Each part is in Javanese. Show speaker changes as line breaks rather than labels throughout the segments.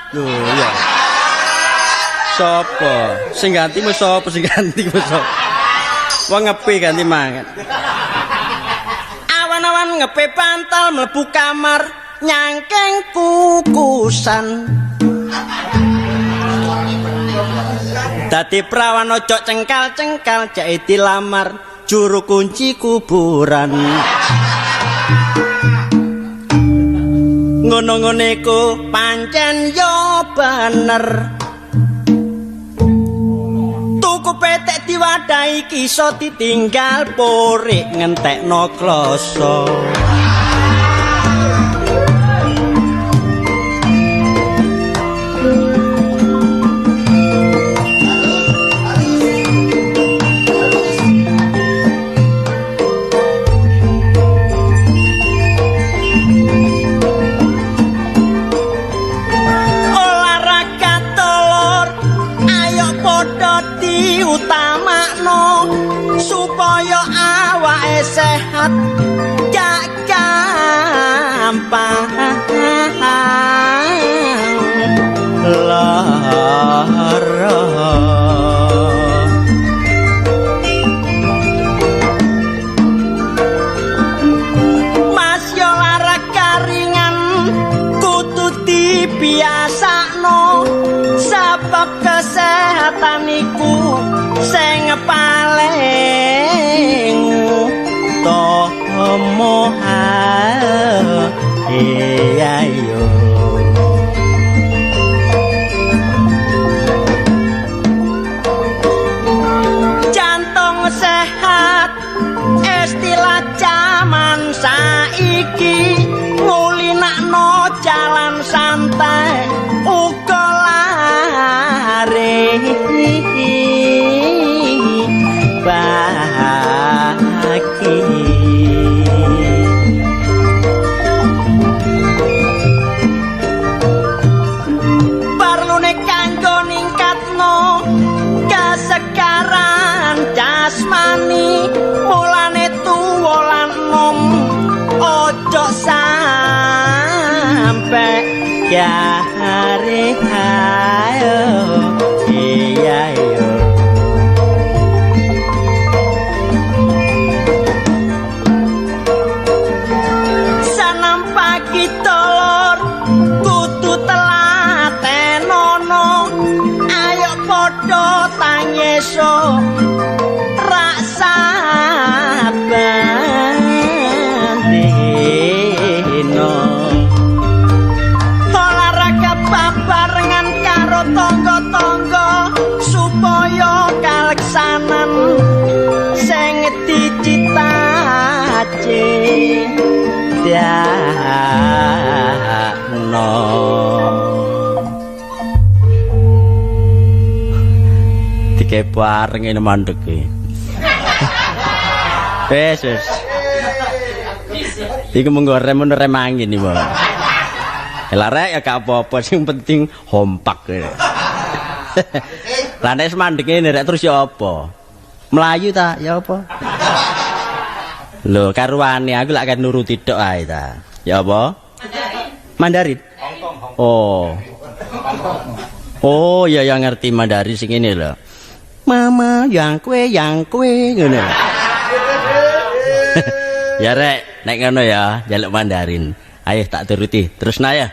Lho iya. Sopo? Sing gantimu sapa? Sing gantimu sapa? Wong ngepe ganti mangan. Awan-awan ngepe bantal mlebu kamar nyangkeng kukusan. Dadi prawan ojo cengkal-cengkal jake dilamar juru kunci kuburan. Ngono-ngene ku pancen yo bener. Tuku petek diwadahi kiso ditinggal porik ngentekno kloso. Utamakno supaya awake sehat gak gampang lara. Mas yo olahraga ringan kudu dibiasakno sebab kesehatan iku sing paling utama. Iya yo. Jantung sehat istilah jaman saiki, ngulinakno jalan santai uga lari pagi. Parlune kanggo ningkatno kesegaran jasmani, mulane tuwa lan nom ojo sampe garing. Ayo iya yo. Sanam pagi tolor kudu telatenono, ayo padha tangeso rak saben dina. Olahraga babarengan karo tangga-tangga supaya kaleksanan sing dicita-citano. Dike bareng ngene mandeke. Wis wis. Iku menggo rem rem angin iki, Bang. Lah rek ya gak apa-apa, sing penting hompak. Lah nek mandek ngene rek terus ya apa? Melayu ta ya apa? Lho karuane aku lak kan nuruti tok ae ta. Ya apa? Mandarin. Mandarin. Oh. Oh iya ya ngerti Mandarin sing ngene lho. Mama yang kue ngene. Ya rek, nek ngono ya, njaluk Mandarin. Ayo tak turuti. Terus ya.
Ayo.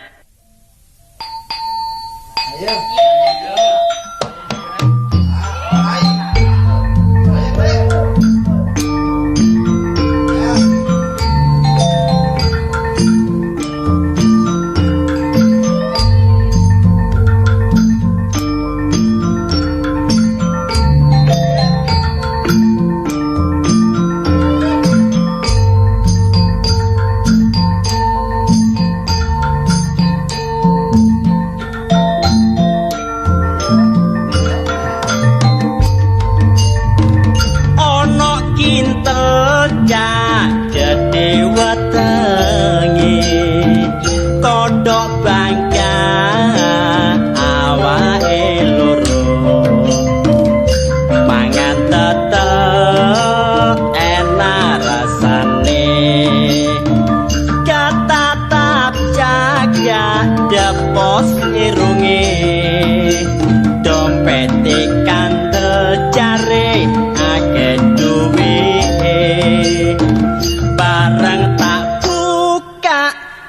Depos irunge.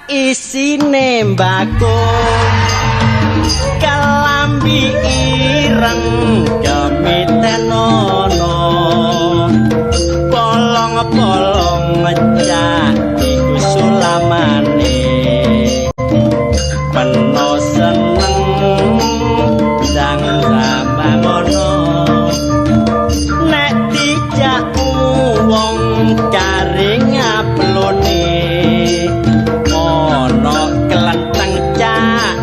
isine mbako, kelambi ireng kemitenono, polong-polong ngecak iku sulamane, peno seneng ndang ramangono, nek dijak wong kari ngaplone, ana klenteng cak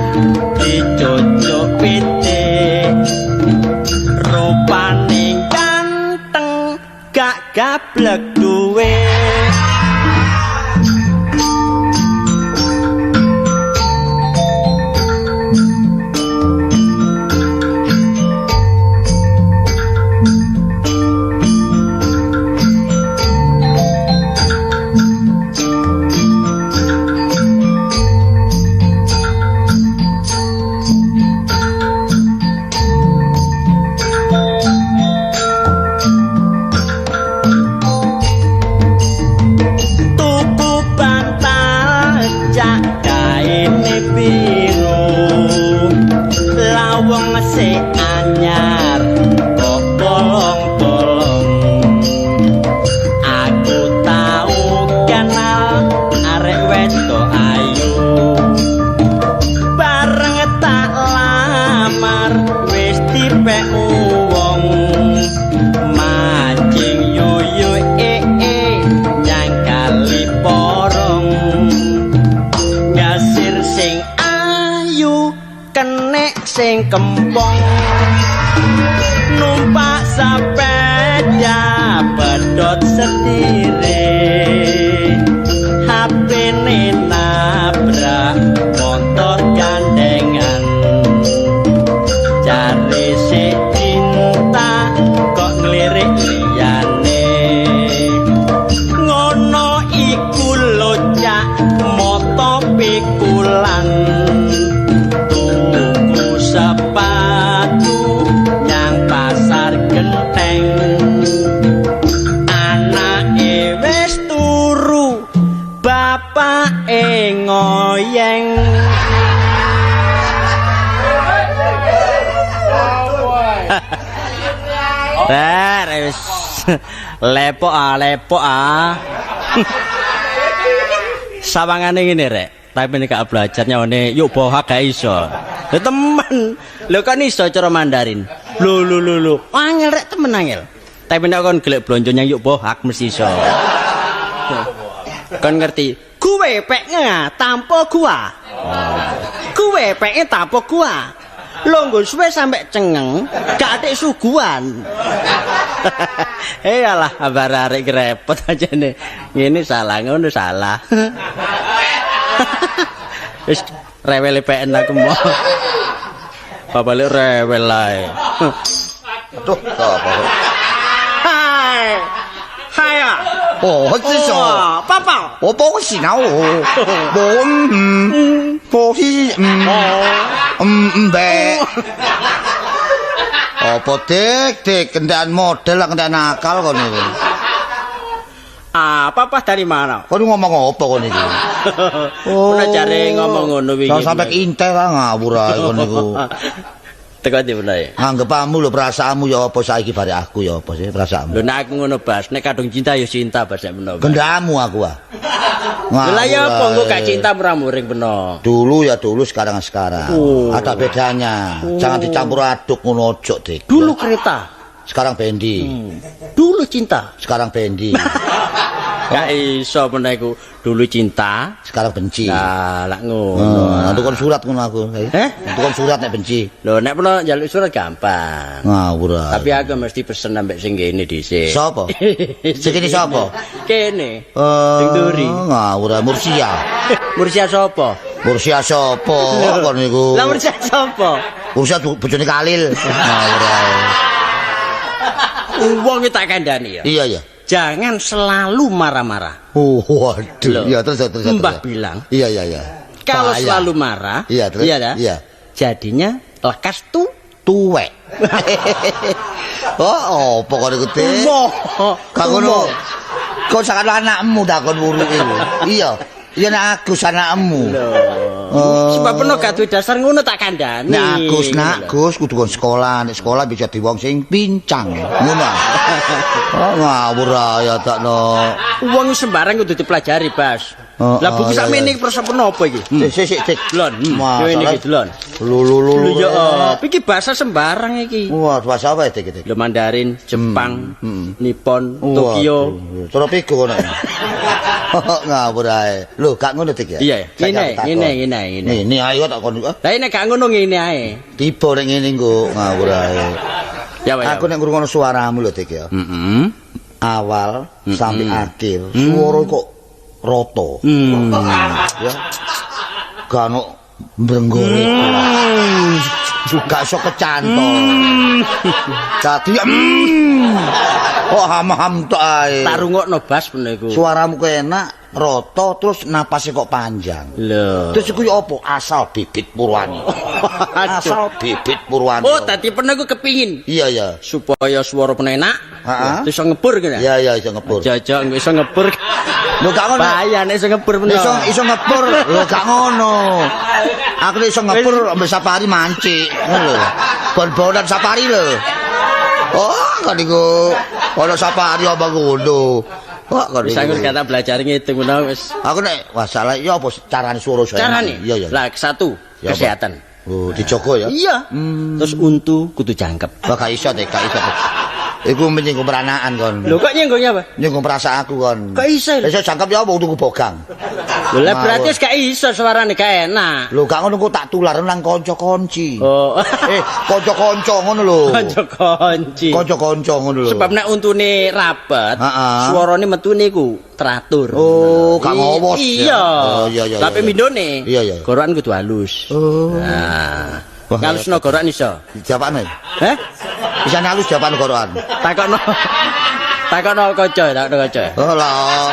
dicucuk pitik, rupane ganteng gak gablek duwe. Sing kempong numpak sepeda pedhot setire, HP-ne nabrak motor gandengan, cari si cinta kok nglirik liyane, ngono iku lho cak moto pikulan, sepatu nyang pasar genteng, anake wis turu bapake ngoyeng. Wis lepok ah, lepok ah. Sawangane ngene rek, tapi nek gak belajar nyawane yuk bohak gak iso. Lho temen, lho kan iso cara Mandarin. Lho lho lho lho, angel rek temen angel. Tapi nek kon golek blonjo nyang yuk bohak mesti iso. Kon ngerti, kuwe pek tanpa gua. Kuwe peke tanpa gua. Longgo suwe sampe cengeng, gak atik suguhan. Eh alah, abar arek repot aja nih. Ngene salah, ngono salah. Wis rewel PN aku mau. Bapak rewel ae.
Aduh, apa?
Hai. Hai啊。
哦，这首。
爸爸。
我包洗脑我。我嗯嗯，我是嗯嗯嗯呗。Apa dik dik kendaraan model lah kendaraan nakal kon iki.
Ah, papa dari mana?
Kon ngomong apa kon iki?
Oh, jare ngomong ngono wingi.
Sampai intel lah ngawur ae kon niku.
Teko ndi bener.
Anggepamu lho perasaanmu ya apa saiki bare aku ya apa sih perasaanmu?
Lho nek aku ngono Bas, nek kadung cinta ya cinta Bas nek menawa.
Gendamu aku ah.
Lah ya apa engko gak cinta ora muring peno.
Dulu ya dulu, sekarang sekarang.
Oh.
Ada bedanya.
Oh.
Jangan dicampur aduk ngono ojo Dik.
Dulu kereta,
sekarang Bendi.
Dulu cinta,
sekarang Bendi.
Gak iso meneh iku. Dulu cinta,
sekarang benci.
Lah lak ngono.
Nah, tukon surat ngono aku.
Eh?
Tukon surat nek benci.
Lho nek peno njaluk surat gampang.
Ngawur ae.
Tapi aku mesti pesen ambek sing kene dhisik.
Sapa? Sing kene sapa?
Kene. Sing turi.
Ngawur ae Mursia.
Mursia sapa?
Mursia sapa kon niku?
Lah Mursia sapa?
Mursia bojone Kalil. Ngawur ae.
Wong iki tak kandhani ya.
Iya iya.
Jangan selalu marah-marah.
Oh, waduh. Iya, terus.
Mbah bilang.
Iya, iya, iya.
Kalau selalu marah,
iya, terus.
Iya,
iya.
Jadinya lekas
tuwek. Oh, apa kok niku, Dik?
Tuwa.
Kak ngono. Kok sakno anakmu takon wuruke. Iya. Ya nek Agus anakmu.
Lho. Sebab peno gak duwe dasar ngono tak kandhani.
Nek Agus, nak Gus kudu kon sekolah, nek sekolah bisa dadi wong sing pincang. Ngono. Oh ngawur ya takno.
Wong sembarang kudu dipelajari, Bas. Lah buku sakmene iki persepen apa iki?
Sik sik sik.
Delon. Ngene iki delon.
Lho lho lho.
Ya, iki bahasa sembarang iki.
Wah, bahasa apa iki?
Lho Mandarin, Jepang, Nippon, Tokyo.
Cara pigo kono. Ngawur ae. Lho, gak ngono Dik ya?
Iya, ngene, ngene, ngene, ngene.
Ngene ae tak kon.
Lah nek gak ngono ngene ae.
Tiba nek ngene engko ngawur ae.
Ya, ya.
Aku nek ngrungokno suaramu lho Dik ya.
Heeh.
Awal sampai akhir suara kok roto. Ya. Gak ono mbrenggone. Gak iso kecantol. Dadi kok ham-ham tok ae.
Tak rungokno Bas ngono iku.
Suaramu kok enak, roto terus napase kok panjang.
Lho.
Terus iku ya apa? Asal bibit purwani. Asal bibit purwani.
Oh, dadi peno iku kepingin.
Iya, iya.
Supaya suara peno enak.
Heeh.
Iso ngebur kene.
Iya, iya, iso ngebur.
Jajak iso ngebur.
Lho gak ngono.
Bahaya nek iso ngebur peno.
Iso ngebur. Lho gak ngono. Aku nek iso ngebur ambek safari mancik, ngono lho. Bon-bonan safari lho. Oh, kan iku ana safari apa ngono. Wah, kok
wis aku gak tak belajar ngitung ngono wis.
Aku nek wah salah ya apa carane suara saya.
Carane?
Iya, iya.
Lah satu,
ya,
kesehatan.
Oh, dijogo ya?
Iya. Terus untu kudu jangkep.
Wah, gak iso, gak iso. Iku menyinggung peranaan kon.
Lho kok nyinggungnya apa?
Nyinggung perasaanku kon.
Kok iso?
Iso jangkep ya apa tuku bogang.
Lho lah berarti wis gak iso suarane gak enak.
Lho gak ngono kok tak tular nang kanca-kanci.
Oh.
Kanca-kanca ngono lho.
Kanca-kanci.
Kanca-kanca ngono lho.
Sebab nek untune rapet, suarane metune iku teratur.
Oh, gak ngowos.
Iya.
Oh, iya iya.
Tapi mindone.
Iya iya.
Gorokan kudu halus.
Oh.
Nah. Ngalusno gorokan iso.
Dijawabane.
Heh?
Bisa halus jawaban gorokan.
Takokno. Takokno kaca, takokno kaca.
Oh lah.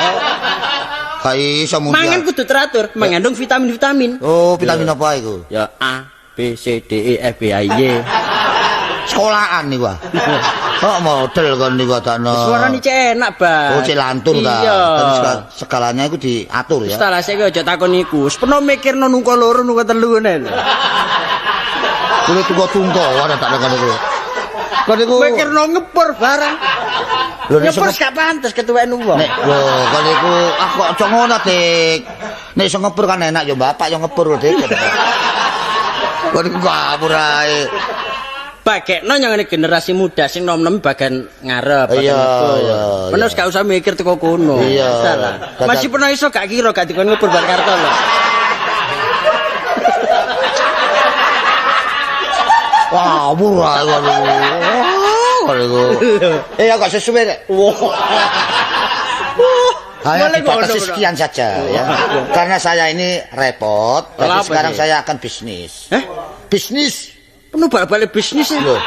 Gak iso mung.
Mangan kudu teratur, mengandung vitamin-vitamin.
Oh, vitamin apa iku?
Ya A, B, C, D, E, F, G, H, I, J.
Sekolahan niku. Kok model kon niku takno.
Suarane cek enak, Bang.
Oh, cek lantur ta.
Iya.
Segalanya iku diatur ya.
Wis ta lah saiki aja takon iku. Wis peno mikirno nungko loro nungko telu ngene lho.
Kulo tungko-tungko ora tak takon iku. Kon iku
mikirno ngepur barang.
Lho
ngepur gak pantes ketuweken wong.
Nek lho kon iku ah kok aja ngono, Dik. Nek iso ngepur kan enak ya bapak yo ngepur, Dik. Kon iku ngapur ae.
Bagekno nyangane generasi muda sing nom-nom bagian ngarep, bagian ngepur. Peno gak usah mikir teko kono.
Iya.
Masih peno iso gak kira gak dikon ngepur bar karton lho.
Wah, murah iku. Ya gak sesuai rek. Hanya dibatasi sekian saja ya. Karena saya ini repot, jadi sekarang saya akan bisnis.
Hah?
Bisnis.
Penuh balik-balik bisnis ya?
Loh,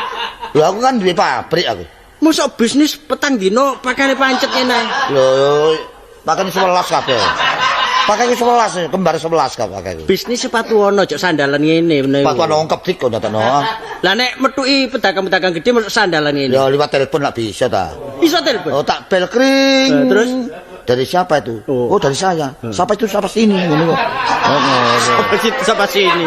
aku kan duwe pabrik aku.
Mosok bisnis petang dino pakane pancet ngene.
Lho, pakane 11 kabeh. Pakai 11, kembar 11 kabeh pakai.
Bisnis sepatu ono cok sandalan ngene meneh.
Sepatu ono ongkep dik kok ngono.
Lah nek metuki pedagang-pedagang gede mosok sandalan ngene.
Ya liwat telepon lak bisa ta.
Iso telepon.
Oh tak bel kring.
Terus
dari siapa itu? Oh, dari saya. Siapa itu? Siapa sini? Ngono kok.
Siapa situ? Siapa sini?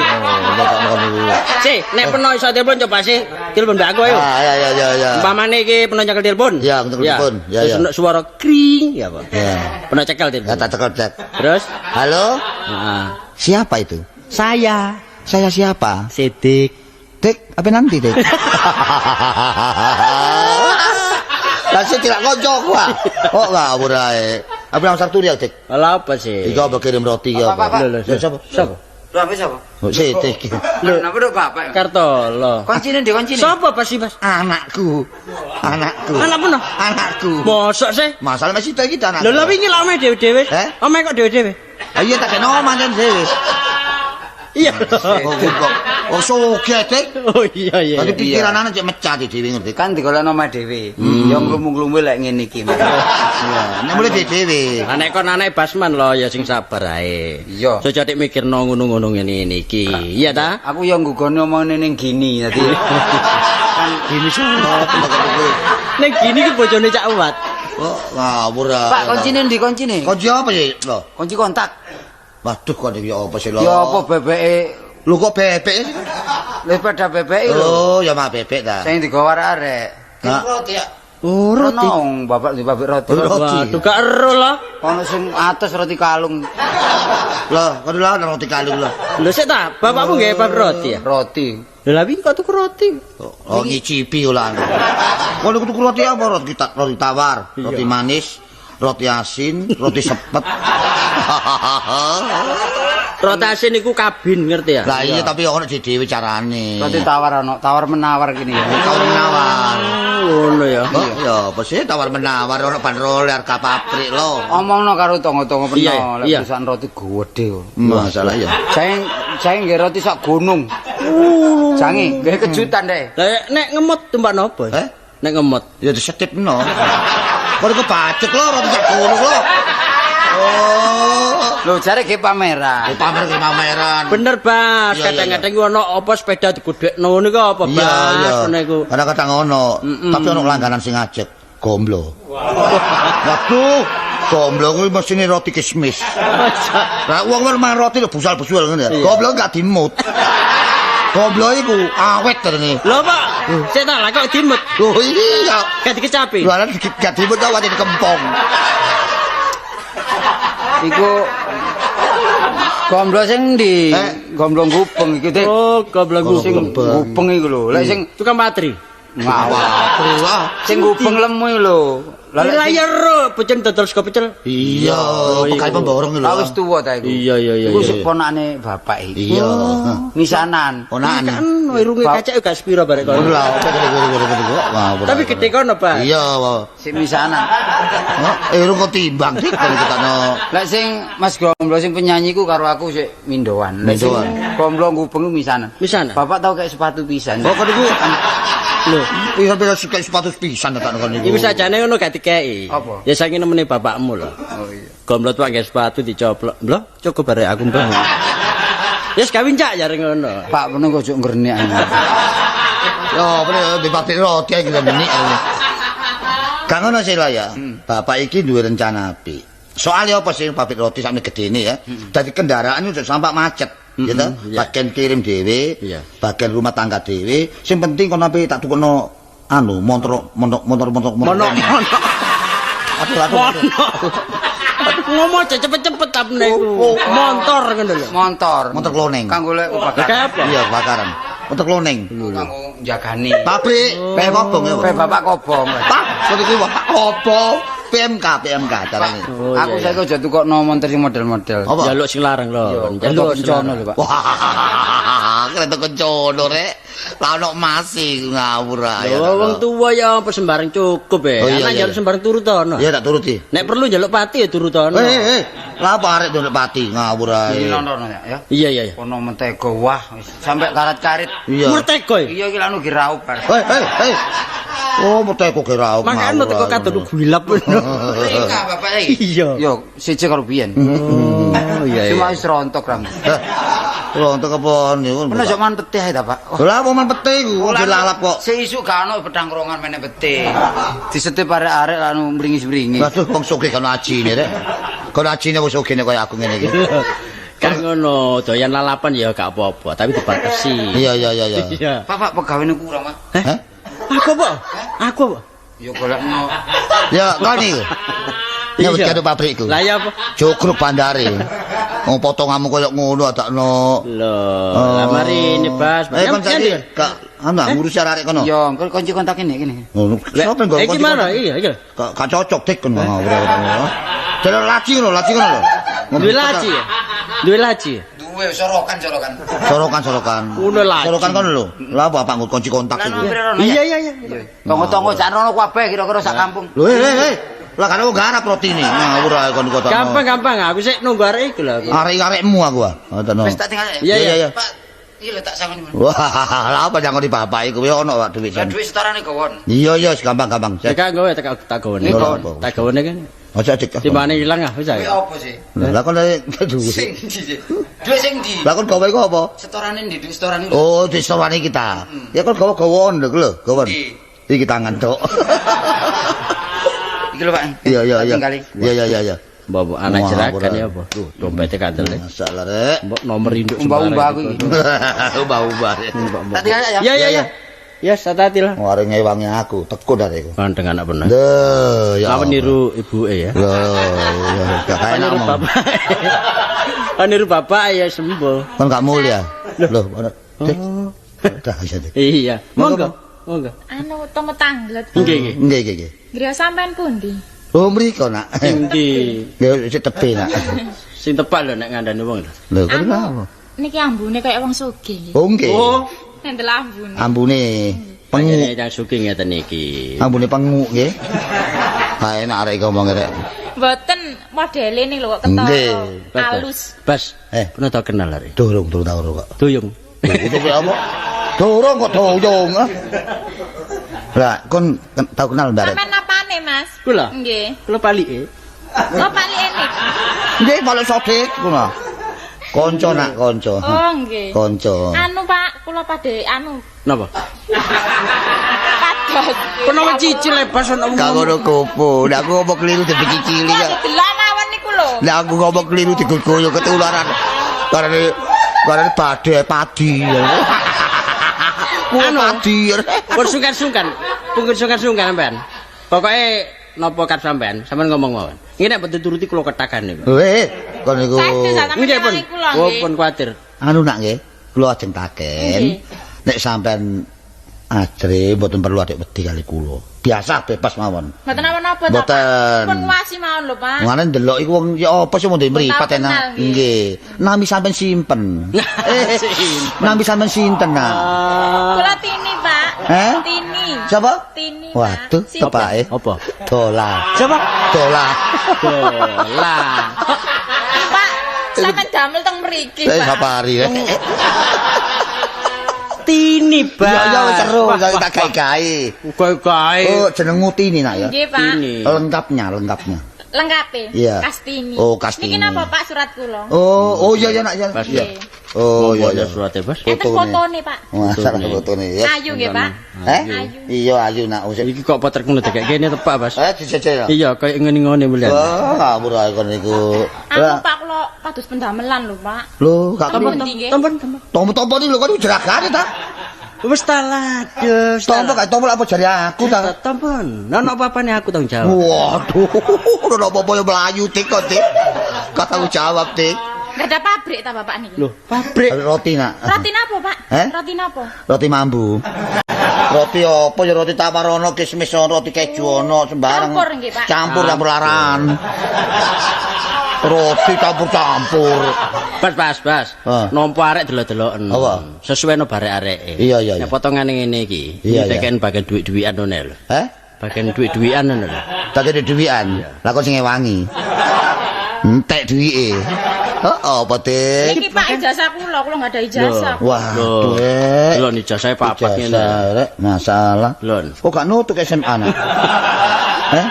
Si, nek peno iso telepon coba sih. Telepon mbak aku ayo.
Ah, ya ya ya ya.
Umpamane iki peno nyekel telepon.
Ya, nyekel telepon. Ya ya.
Terus suara kring ya, Pak.
Ya.
Peno cekel telepon.
Ya tak cekel, cek.
Terus,
halo?
Heeh.
Siapa itu?
Saya.
Saya siapa?
Sidik.
Dik, apa nanti, Dik? Lah sik tidak koncoku ah. Kok ngawur ae. Apa nang sarturi ya, Dik?
Lah apa sih?
Iki apa kirim roti ya apa?
Lho, sapa? Sapa?
Lho, apa sapa?
Oh, Sidik.
Lho, napa nduk bapak?
Kartolo.
Kuncine ndi kuncine?
Sapa Pak sih, Mas?
Anakku. Anakku.
Anak peno?
Anakku.
Mosok sih?
Masalah masih iki anak.
Lho, lha wingi lak omahe dhewe-dhewe.
Eh?
Omahe kok dhewe-dhewe?
Ah iya tak kena omah dhewe.
Iya.
Kok sugih, Dik.
Oh iya iya.
Dadi pikiran anak cek mecah dhewe ngerti.
Kan digolekno omah dhewe. Ya nglumu-nglumu lek ngene iki.
Iya, nek mulih dhewe.
Lah nek kon anake Basman lho ya sing sabar ae.
Iya.
Aja dik mikirno ngono-ngono ngene iki. Iya ta?
Aku ya nggugone omongane ning gini dadi.
Kan gini sapa kok.
Ning gini ki bojone Cak Uwat.
Oh, ngawur ah.
Pak, kuncine ndi kuncine?
Kunci apa sih? Lho,
kunci kontak.
Waduh kok iki apa sih lho?
Ya apa bebeke?
Lho kok bebek sih?
Lha sepeda bebeke lho.
Oh, ya mah bebek ta.
Sing digawa arek-arek.
Roti ya.
Oh, roti.
Ono bapak di pabrik roti.
Waduh gak ero lah.
Ono sing atus roti kalung.
Lah, kok lha roti kalung lho.
Lho sik ta, bapakmu nggawe pabrik roti ya?
Roti.
Lha lha wingi kok tuku roti?
Oh, ngicipi ulan. Kono tuku roti apa? Roti roti tawar, roti manis, roti asin, roti sepet.
Roti asin iku kabin ngerti ya?
Lah iya tapi ono dhewe carane.
Roti tawar ono, tawar menawar kini ya.
Tawar menawar.
Ngono ya.
Ya apa sih tawar menawar ono bandrol harga pabrik lho.
Omongno karo tangga-tangga peno lek perusahaan roti gedhe kok.
Masalah ya.
Saya nggih roti sak gunung. Jange nggih kejutan deh.
Lah nek ngemot tumpak napa?
Eh?
Nek ngemot
ya disetipno. Kok iku bacek lho roti sak gunung lho. Oh.
Lho jare ge pameran.
Pamer ge pameran.
Bener, Bas. Kadang-kadang ku ono apa sepeda digudhekno ngono iku apa, Bas? Ngono iku.
Kadang-kadang ono, tapi ono langganan sing ngajek, gomblo. Waduh, gomblo kuwi mesine roti kismis. Lah wong mangan roti lho busal-busul ngono ya. Gomblo gak dimut. Gomblo iku awet terene.
Lho, Pak. Sik ta lah kok dimut.
Lho iya,
gak dikecapi.
Lho gak dimut kok wate dikempong.
Iku gomblo sing ndi? Gomblo gubeng iki, Dik.
Oh, gomblo
sing gubeng iku lho. Lek sing
tukang patri.
Ngawur. Sing gubeng lemu iku lho.
Lah ya ro, pecel dodol sego pecel.
Iya, pekai pemborong lho.
Wis tuwa ta iku.
Iya, iya, iya.
Iku sik ponakane bapak iki.
Iya.
Misanan.
Ponakan.
Kan irunge kacek gak sepiro barek kono.
Lha,
tapi gede kono, Pak.
Iya,
sik misanan.
Heh, irung kok timbang dik kono ketokno.
Lek sing Mas Gomblo sing penyanyi ku karo aku sik mindoan. Lek sing Gomblo gubeng misanan.
Misanan.
Bapak tau kayak sepatu pisan.
Oh, kono iku
lho,
iya sampe kayak sepatu pisan tak kono iku.
Iku sajane ngono gak dikeki.
Apa?
Ya saiki nemene bapakmu lho.
Oh iya.
Gomblo tuak nggae sepatu dicoplok. Lho, cukup barek aku, Mbah. Ya wis kawin cak jare ngono.
Pak meneng kok ojo ngrenik.
Yo, bener di pabrik roti iki ngrenik. Gak ngono sih lah ya. Bapak iki duwe rencana apik. Soale apa sih pabrik roti sakmene gedene ya. Dadi kendaraan itu sampak macet. Ya toh, bagian kirim dhewe, bagian rumah tangga dhewe. Sing penting kono ape tak tukono anu motor motor. Aduh.
Ngomong aja cepet-cepet apne iku. Motor ngono lho.
Motor.
Motor kloning.
Kanggo lek kebakaran.
Iya, kebakaran. Motor kloning.
Kanggo njagani.
Pabrik, pe kobong ya.
Pe bapak kobong.
Pak, iku bapak kobong. PMK carane.
Aku saiki aja tukokno montor sing model-model.
Njaluk sing larang lho.
Njaluk kencono lho, Pak.
Wah, kereta kencono rek. Lah ono masih ngawur ae.
Lho wong tuwa ya apa sembarang cukup e. Anak njaluk sembarang turutono.
Iya tak turuti.
Nek perlu njaluk pati ya turutono.
Lah apa arek njaluk pati ngawur ae.
Iki nonton ya.
Iya iya.
Ono mentega wah sampe karat-karit.
Mentega.
Iya iki lanu giraup bar.
Hei. Oh, mentega giraup.
Makane mentega kadon gulap.
Iya bapak iki.
Iya.
Yo siji karo biyen.
Oh iya.
Cuma wis rontok ram.
Rontok apa niku?
Menawa sok man peti ae ta, Pak.
Lha apa man peti iku wong dilalap kok.
Seisuk gak ono pedang rongan meneh peti. Disetip arek-arek lan mringis-mringis.
Waduh wong sugih kono ajine rek. Kono ajine wong sugihne kaya aku ngene iki.
Kan ngono, doyan lalapan ya gak apa-apa, tapi dibatasi.
Iya iya iya.
Pak, Pak pegawene kurang, Pak.
Heh? Aku apa? Aku apa?
Ya golekno.
Ya, kon iku. Nyambut gawe pabrikku.
Lah ya apa?
Jogruk bandare. Wong potonganmu koyo ngono adakno.
Lho, lah mari ini Bas.
Eh kon saiki gak anu ngurusi arek kono.
Iya, engko kunci kontak ini kene.
Ngono. Sopo nggo
kunci? Iki mana? Iya, iki.
Gak cocok dik kon ngawur. Delok laci ngono, laci ngono lho.
Duwe laci ya? Duwe laci.
Duwe sorokan.
Sorokan.
Sorokan
kono lho. Lah bapak nggo kunci kontak iku.
Iya iya iya.
Tonggo-tonggo sak rono kabeh kira-kira sak kampung.
Lho eh. Lah kan aku garap rotine. Ngawur ae kon kok.
Gampang-gampang aku sik nunggu arek iku lho.
Arek-arekmu aku ah. Ngoten.
Wis tak tinggal.
Iya iya.
Pak, iki lho tak sangoni.
Wah, lha apa nyangoni bapak iku ono Pak dhuwit.
Lah dhuwit setorane gowon.
Iya iya gampang-gampang.
Tekan gawe tak gowone. Tak gowone kan.
Aja dik.
Timbane ilang ah wis ae.
Kuwi apa sih?
Lah kon dhuwit.
Sing ndi sih? Dhuwit sing ndi?
Lah kon gawe iku apa?
Setorane ndi dhuwit setorane?
Oh, dhuwit setorane kita. Ya kon gawa-gawon lho lho, gawon. Iki tangan tok.
Iki lho Pak.
Iya iya iya. Iya iya iya.
Mbok anak jeragan ya apa? Tuh, dompete kandel.
Masalah rek.
Mbok nomor induk
umbah-umbah aku iki.
Umbah-umbah.
Tadi ya.
Ya ya ya. Ya, hati-hati lah.
Wah, ngewangi aku, tekun arek iku.
Ganteng anak bener.
Lho, ya.
Kamu niru ibuke ya.
Lho, gak enak
niru bapak. Niru bapak ya sembuh.
Kon gak mulia. Lho, oh. Dah iso.
Iya. Monggo. Monggo.
Anu tomo tanglet.
Nggih, nggih.
Nggih, nggih.
Griya sampean pundi?
Oh, mriko, Nak.
Endi?
Nggih, sik tepe, Nak.
Sing tepak lho nek ngandani wong lho.
Lho, kok apa?
Niki ambune kaya wong sugih.
Oh, nggih.
Oh.
Nendel ambune.
Ambune pengu.
Yang sugih ngeten iki.
Ambune pengu nggih. Ha enak arek iki ngomong rek.
Mboten modele ning lho kok ketara halus.
Bas, pernah tau kenal arek?
Durung, durung tau kok.
Duyung.
Itu kowe apa? Durung kok duyung. Lah, kon tau kenal Mbak?
Sampeyan apane, Mas?
Kula.
Nggih.
Kula palike.
Oh, palike niki.
Nggih, palik sodik kula. Konco nak konco.
Oh nggih.
Konco.
Anu Pak, kula padhe anu.
Napa?
Pados.
Menawa cicil bebas ono.
Gak ngono kupu. Nek aku ngomong keliru dicicili ya.
Delok mawon niku lho.
Nek aku ngomong keliru diguguyu ketularan. Karene badhe padi.
Anu
padi.
Pun sungkan-sungkan. Pun sungkan-sungkan sampean. Pokoke napa kap sampean, sampean ngomong mawon. Iki nek mboten turuti kula ketakan niku.
Weh, kon niku.
Nggih pun. Oh, pun kuwatir.
Anu nak nggih, kula ajeng taken. Nek sampean ajre mboten perlu adik wedi kali kula. Biasa bebas mawon.
Mboten napa-napa ta, Pak. Pun nguwasi mawon lho, Pak.
Ngene ndelok iku wong ya apa sih mung mripat enak. Nggih. Nami sampean simpen. Nami sampean sinten nak?
Kula Tini, Pak. Tini.
Siapa?
Tini.
Waduh, tepake.
Apa?
Dola.
Siapa?
Dola.
Dola.
Pak, sampean damel teng mriki, Pak.
Safari.
Tini, Pak.
Ya ya seru, tak gawe-gawe.
Gawe-gawe.
Oh, jenengmu Tini nak ya?
Nggih, Pak.
Tini.
Lengkapnya, lengkapnya.
Lengkape?
Iya.
Kastini.
Oh, Kastini.
Niki napa, Pak, surat kula?
Oh, oh iya ya nak ya.
Iya.
Oh iya iya
surate, Bos.
Fotone, Pak.
Masalah fotone ya.
Ayu nggih, Pak.
Eh? Iya, ayu nak.
Iki kok poter ngono dekek kene tepak, Bos.
Dijejel.
Iya, kaya ngene-ngene mulian.
Oh, ngawur ae kon niku.
Anu, Pak, kula pados pendamelan lho, Pak.
Lho, gak
Tompo-tompo.
Tompo-tompo iki lho kon jeragane ta?
Wis ta lados.
Tompo gak tompo apa jare aku ta?
Tompon. Ono apa-apane aku tanggung jawab.
Waduh, ono apa-apa ya mlayu dik kok, Dik. Kok tanggung jawab, Dik.
Enggak ada pabrik ta bapak niki?
Loh, pabrik.
Roti nak.
Roti napa, Pak? Roti napa?
Roti mambu. Roti apa ya roti tawar ono, kismis ono, roti keju ono, sembarang.
Campur nggih, Pak.
Campur campur laran. Roti campur-campur.
Bas, bas, bas. Nampa arek delok-deloken.
Apa?
Sesuai no barek areke.
Iya, iya, iya.
Nek potongane ngene iki,
Iya, iya.
iki bagian duit-duitan ngono lho.
Heh?
Bagian duit-duitan ngono lho.
Bagian duit-duitan. Lah kok sing ngewangi. Entek duwike. Heeh, apa, Dik?
Iki Pak ijazah kula, kula enggak ada ijazah.
Wah, Dek.
Lho ijazahe papat ngene.
Ijazah, Rek, masalah.
Lho.
Kok gak nutuk SMA nak? Heh?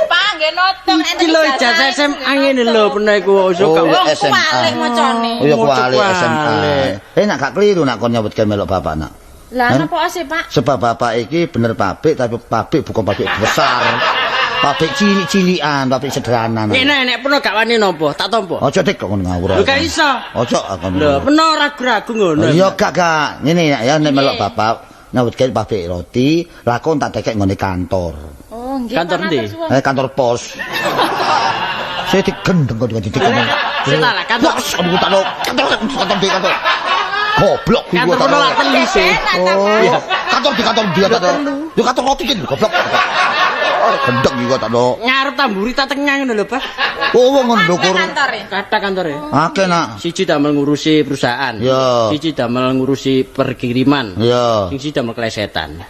Pak nggih nutuk
Iki lho ijazah SMA ngene lho pernah iku
Oh,
gak
Wong
SMA.
kuwalik macane.
Oh ya kuwalik
Maca
SMA.
kuwalik.
Nak gak keliru nak kon nyambut gawe melok bapak nak.
Lah napa sih, Pak?
Sebab bapak iki bener pabrik tapi pabrik bukan pabrik besar. Pabrik cilik-cilikan, pabrik sederhana. Nak.
Nek nek pernah gak wani nampa, tak tampa.
Ojo Dik kok ngono ngawur.
Lho gak iso.
Ojo aku.
Lho, pernah ragu-ragu ngono.
Iya gak gak. Ngene ya nek melok bapak nyambut gawe pabrik roti, lah kon tak dekek nggone kantor.
Oh, nggih.
Kantor
Pak,
ndi?
matur suwun.
Kantor pos. Saya digendeng kok digendeng.
Sik ta lah, kantor.
Wah, kamu tak kantor kantor di kantor. Goblok kuwi
Kantor kono lak telu sih.
Oh, iya. Kantor di kantor dia kantor. Yo kantor roti ki goblok. Oh, gendeng iki kok tak lo.
Ngarep tamburi tak tengah ngono lho, Pak.
Oh, wong ngono ndukur.
Kantore.
Kathah kantore.
Akeh nak.
Siji damel ngurusi perusahaan.
Iya.
Siji damel ngurusi perkiriman.
Iya.
Sing siji damel klesetan.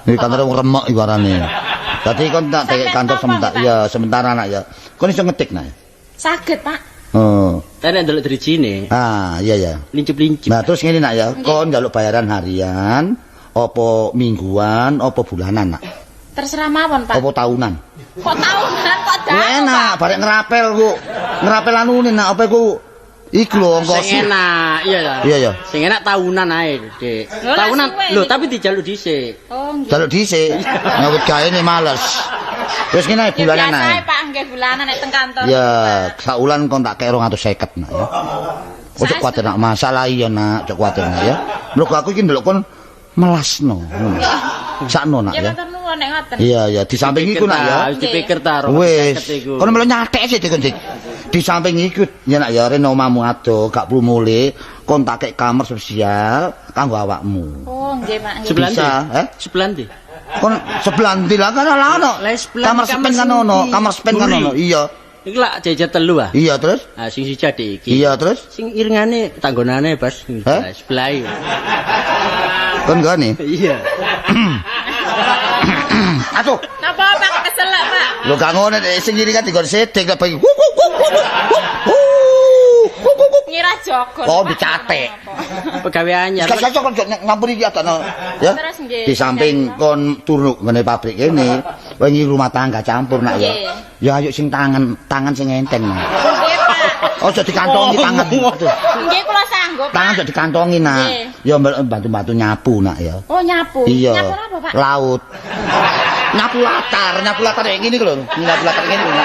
Iki kantore wong remek iku arane. Dadi kon tak dekek kantor sementara.
Pak?
Ya, sementara nak ya. Kon iso ngetik nak.
Saged, Pak.
Oh.
Tapi nek ndelok drijine,
Ah, iya ya.
lincip-lincip.
Nah, terus ngene nak ya, kon njaluk bayaran harian, apa mingguan, apa bulanan nak?
Terserah mawon, Pak.
Apa tahunan?
Kok tahunan kok
Wah,
dah?
enak, barek ngerapel ku. Ngerapel anune nak apa iku? Iku lho ongkos.
Sing enak, iya ta.
Iya, iya.
Sing enak tahunan ae, Dik.
Lho, lah
Tahunan.
suwe
Lho,
niku.
tapi dijaluk dhisik.
Oh, nggih.
Jaluk dhisik. Nyambut gawe ne males. Wis ngene bulanan ae.
Biasa Pak nggih bulanan nek teng kantor.
Ya, saulan kon tak kek 250 nak ya. Ojo kuwatir nak masalah iya nak, ojo kuwatir nak ya. Mergo aku iki ndelok kon melasno. Sakno nak ya.
Ya matur nuwun nek ngoten.
Iya iya, di samping iku nak ya.
Wis dipikir ta
250 iku. Kon melu nyathek sik kon Dik. Di samping iku ya nak ya rene omahmu ado gak perlu mulih, kon tak kek kamar spesial kanggo awakmu.
Oh nggih Pak.
Sebelah ndi?
Sebelah ndi?
Kon sebelah ndi lah kan ala ono. Kamar sepen kan ono, kamar sepen kan ono. Iya.
Iki lak jejer telu ah.
Iya terus?
Ah sing siji adik iki.
Iya terus?
Sing iringane tanggonane Bas sebelah iki.
Kon nggone?
Iya.
Aduh.
Napa Pak keselak Pak?
Lho gak ngono nek sing iringan dikon sedek lek bengi.
Ngira jogo.
Oh dicatek.
Pegawe anyar.
Gak kon ngampuri iki adakno. Ya. Di samping kon turu ngene pabrik kene, wingi rumah tangga campur nak ya. Ya ayo sing tangan, tangan sing enteng.
Nggih, Pak.
Aja dikantongi tangan.
Nggih kula sanggup.
Tangan aja dikantongi nak. Ya bantu-bantu nyapu nak ya.
Oh nyapu.
Iya.
Nyapu apa, Pak?
Laut. Nyapu latar ngene iki lho. Nyapu latar ngene lho.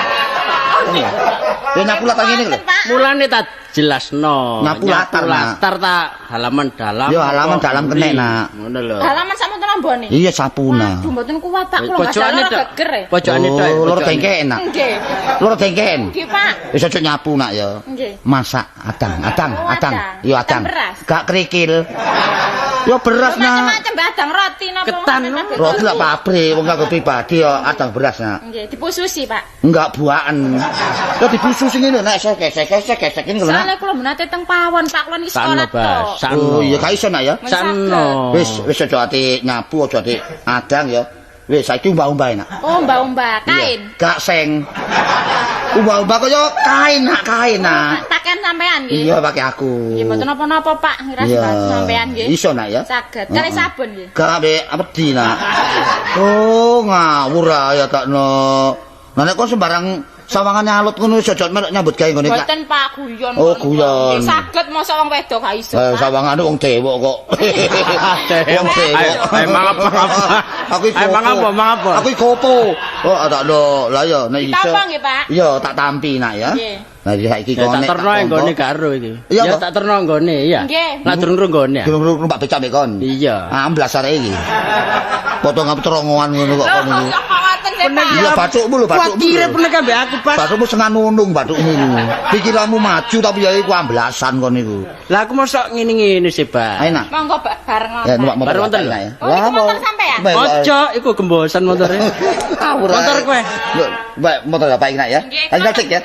Ya nyapu latar ngene lho.
Mulane tak jelasno.
Nyapu latar,
latar ta halaman dalam.
Ya halaman dalam kene nak.
Ngono lho.
Halaman sakmono ambone.
Iya sapuna.
Aduh mboten kuat Pak, kula
pojokane
geger.
Pojokane tok.
Loro dengken nak.
Nggih.
Loro dengken.
Nggih, Pak.
Wis aja nyapu nak ya.
Nggih.
Masak adang, adang, adang. Iya adang. Gak kerikil. Ya beras nak.
Macam-macam adang roti napa.
Ketan.
Roti lak pabrik wong kanggo pribadi ya adang beras nak.
Nggih, dipususi, Pak.
Enggak buaken. Ya dipususi ngene nak sek-sek-sek ngene lho nak.
Soale kula menate teng pawon, Pak, kula niki sekolah tok.
Oh iya gak iso nak ya.
Sakno.
Wis wis aja ati nyapu aja ati adang ya. Wis saiki umbah-umbah enak.
Oh, umbah-umbah kain.
Gak seng. Umbah-umbah kaya kain nak, kain nak.
Pakaian sampean nggih.
Iya, pakai aku.
Nggih mboten napa-napa, Pak, ngira sampean nggih.
Iso nak ya.
Saged. Kali sabun nggih.
Gak ambek wedi nak. Oh, ngawur ya takno. Lah nek kok sembarang sawangane alut ngono wis aja melok nyambut gawe ngene kak.
Mboten Pak, guyon.
Oh, guyon.
Saged mosok wong wedok gak iso.
Sawangane wong dewok kok. Wong dewok.
Ayo mangap.
Aku iki.
Ayo mangap, mangap.
Aku iki kopo. Oh, tak lho. Lah ya nek iso.
Ditampa nggih, Pak.
Iya, tak tampi nak ya.
Nggih.
Lah saiki
Ya,
kok
tak
nek
terno nggone karo iki.
Iya,
Ya
apa?
tak terno nggone, iya.
Nggih.
Lah durung nggone.
Durung numpak becak mek kon.
Iya.
Amblas arek iki. Potong apa terongoan ngono kok kon iki.
Kok ngoten sih, Pak.
Iya bathukmu lho, bathukmu.
Kuatire pernah ambek aku, Pak.
Bathukmu sengan nunung bathukmu iku. Pikiranmu maju tapi ya iku amblasan kon iku.
Lah aku mosok ngene-ngene sih, Pak.
Ayo nak.
Monggo bareng
Ya numpak motor.
Bareng wonten lho.
ya.
Oh, iku motor sampean?
Ojo iku gembosan motore.
Ngawur.
Motor kowe.
Mbak motor bapak iki nak ya.
Nggih,
Ayo cek ya.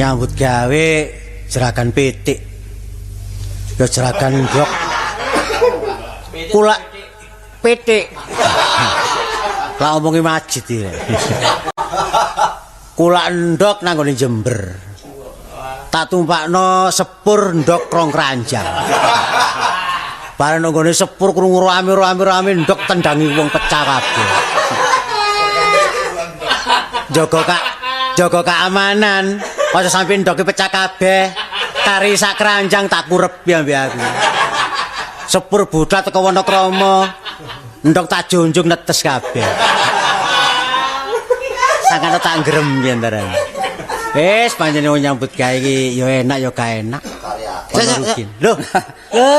Nyambut gawe jeragan pitik. Ya jeragan ndok. Kulak pitik. Lah omongi majid iki. Kulak ndok nang nggone Jember. Tak tumpakno sepur ndok rong keranjang. Bareng nang nggone sepur krungu rame-rame ndok tendangi wong pecah kabeh. Jaga keamanan. Aja sampe ndoke pecah kabeh. Kari sak keranjang tak kurepi ambek aku. Sepur budal teko Wonokromo. Ndok tak junjung netes kabeh. Sangkane tak ngrem piye antarane. Wis pancen wong nyambut gawe iki ya enak ya gak enak. Ono rugi. Lho. Lho,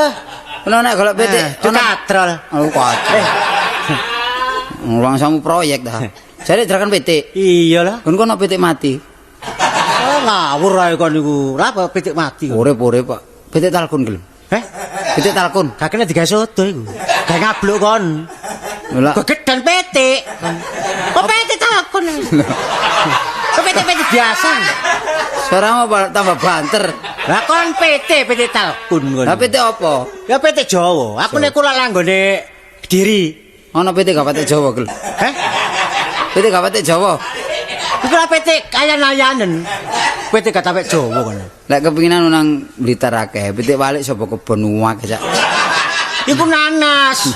Ono nek golek pitik,
ono katrol.
Oh, katrol. Ngulang samu proyek ta. Jare jeragan pitik.
Iya lah.
Kon kono pitik mati.
Oh, ngawur ae kon niku. Lah apa pitik mati kok?
Urip-urip, Pak. Pitik talkun gelem.
Heh?
Pitik talkun.
Gak kena digawe soto iku. Gawe ngabluk kon.
Lah
Gegedan pitik. Kok pitik talkun? Kok pitik-pitik biasa.
Suaramu tambah banter.
Lah kon pitik pitik talkun kon.
Lah pitik apa?
Ya pitik Jawa. Aku nek kula langgone Kediri.
Ono pitik gak pitik Jawa gelem.
Heh?
Pitik gak patek Jawa.
Iku lah pitik kayan-ayanen. Pitik gak patek Jawa kono.
Lek kepinginan nang Blitar akeh, pitik walik sapa kebon akeh sak.
Iku nanas.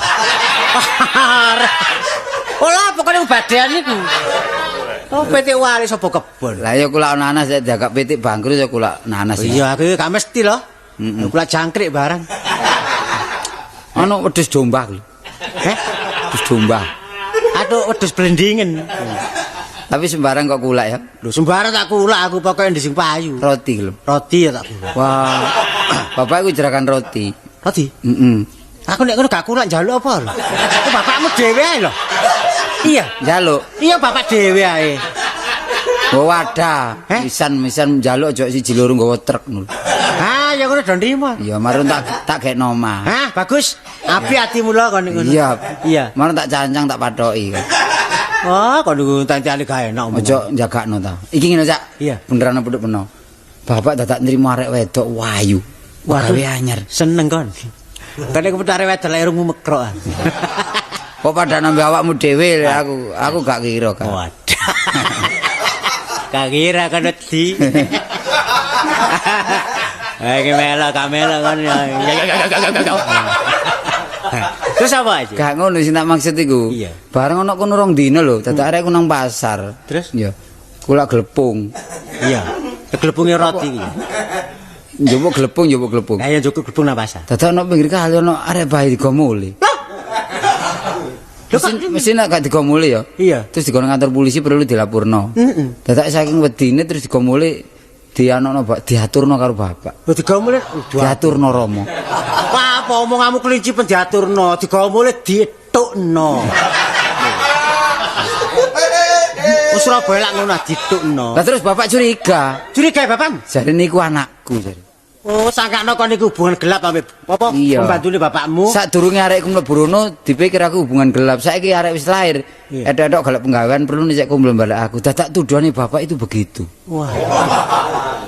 Ola pokoknya badean iku. Oh pitik walik sapa kebon.
Lah ya kulak nanas lek diagak pitik bangkrut ya kulak nanas.
Iya aku gak mesti lho. Kulak jangkrik barang.
Ono wedhus domba lho.
Heh?
Wedhus domba.
Aduh wedhus blendingen.
Tapi sembarang kok kulak ya.
Lho sembarang tak kulak aku pokoke ndek sing payu.
Roti lho.
Roti ya tak kulak.
Wah. Bapak iku jerakan roti.
Roti?
Heeh.
Aku nek ngono gak kulak njaluk apa lho? Aku bapakmu dhewe ae lho. Iya,
njaluk.
Iya bapak dhewe ae.
Oh wadah. Pisan-pisan njaluk aja siji loro nggawa truk ngono.
Ah, ya ngono do nrimo.
Iya, marun tak gekno omah.
Hah, bagus. Api atimu lho kon ngono.
Iya.
Iya.
Marun tak cancang tak pathoki.
Wah, kon niku tantane gak enak omong.
Aja njagakno ta. Iki ngene, Cak.
Iya.
Beneran apa peno. Bapak dadak nrimo arek wedok wayu. Gawe anyar.
Seneng kon. Kene kepethuk arek wedok lek irungmu mekrok.
Kok padha nambe awakmu dhewe aku gak kira kan.
Waduh. Gak kira kan wedi. Iki melok gak melok kon. Terus apa aja?
Gak ngono sing tak maksud iku.
Iya.
Bareng ana kono rong dina lho, dadak arek ku nang pasar.
Terus?
Iya. Kulak glepung.
Iya. Glepunge roti iki.
Njupuk glepung, njupuk glepung.
Lah ya njupuk glepung nang pasar.
Dadak ana pinggir kali ana arek bayi digomuli.
Lho kok
mesti nek gak digomuli ya.
Iya.
Terus digono kantor polisi perlu dilapurno.
Heeh.
Dadak saking wedine terus digomuli dianokno diaturno karo bapak.
Lho digomuli
diaturno Romo.
Wah, apa omonganmu kelinci pen diaturno, digomuli dietukno. Wis Surabaya lak ngono ditukno.
Lah terus bapak curiga.
Curiga bapakmu?
Jare niku anakku jare.
Oh, sangkakno kon niku hubungan gelap ambek apa pembantune bapakmu.
Sadurunge arekku mlebu rono dipikir aku hubungan gelap. Saiki arek wis lahir. Edok-edok golek penggawean perlu nek kumpul balik aku. Dadak tuduhane bapak itu begitu.
Wah.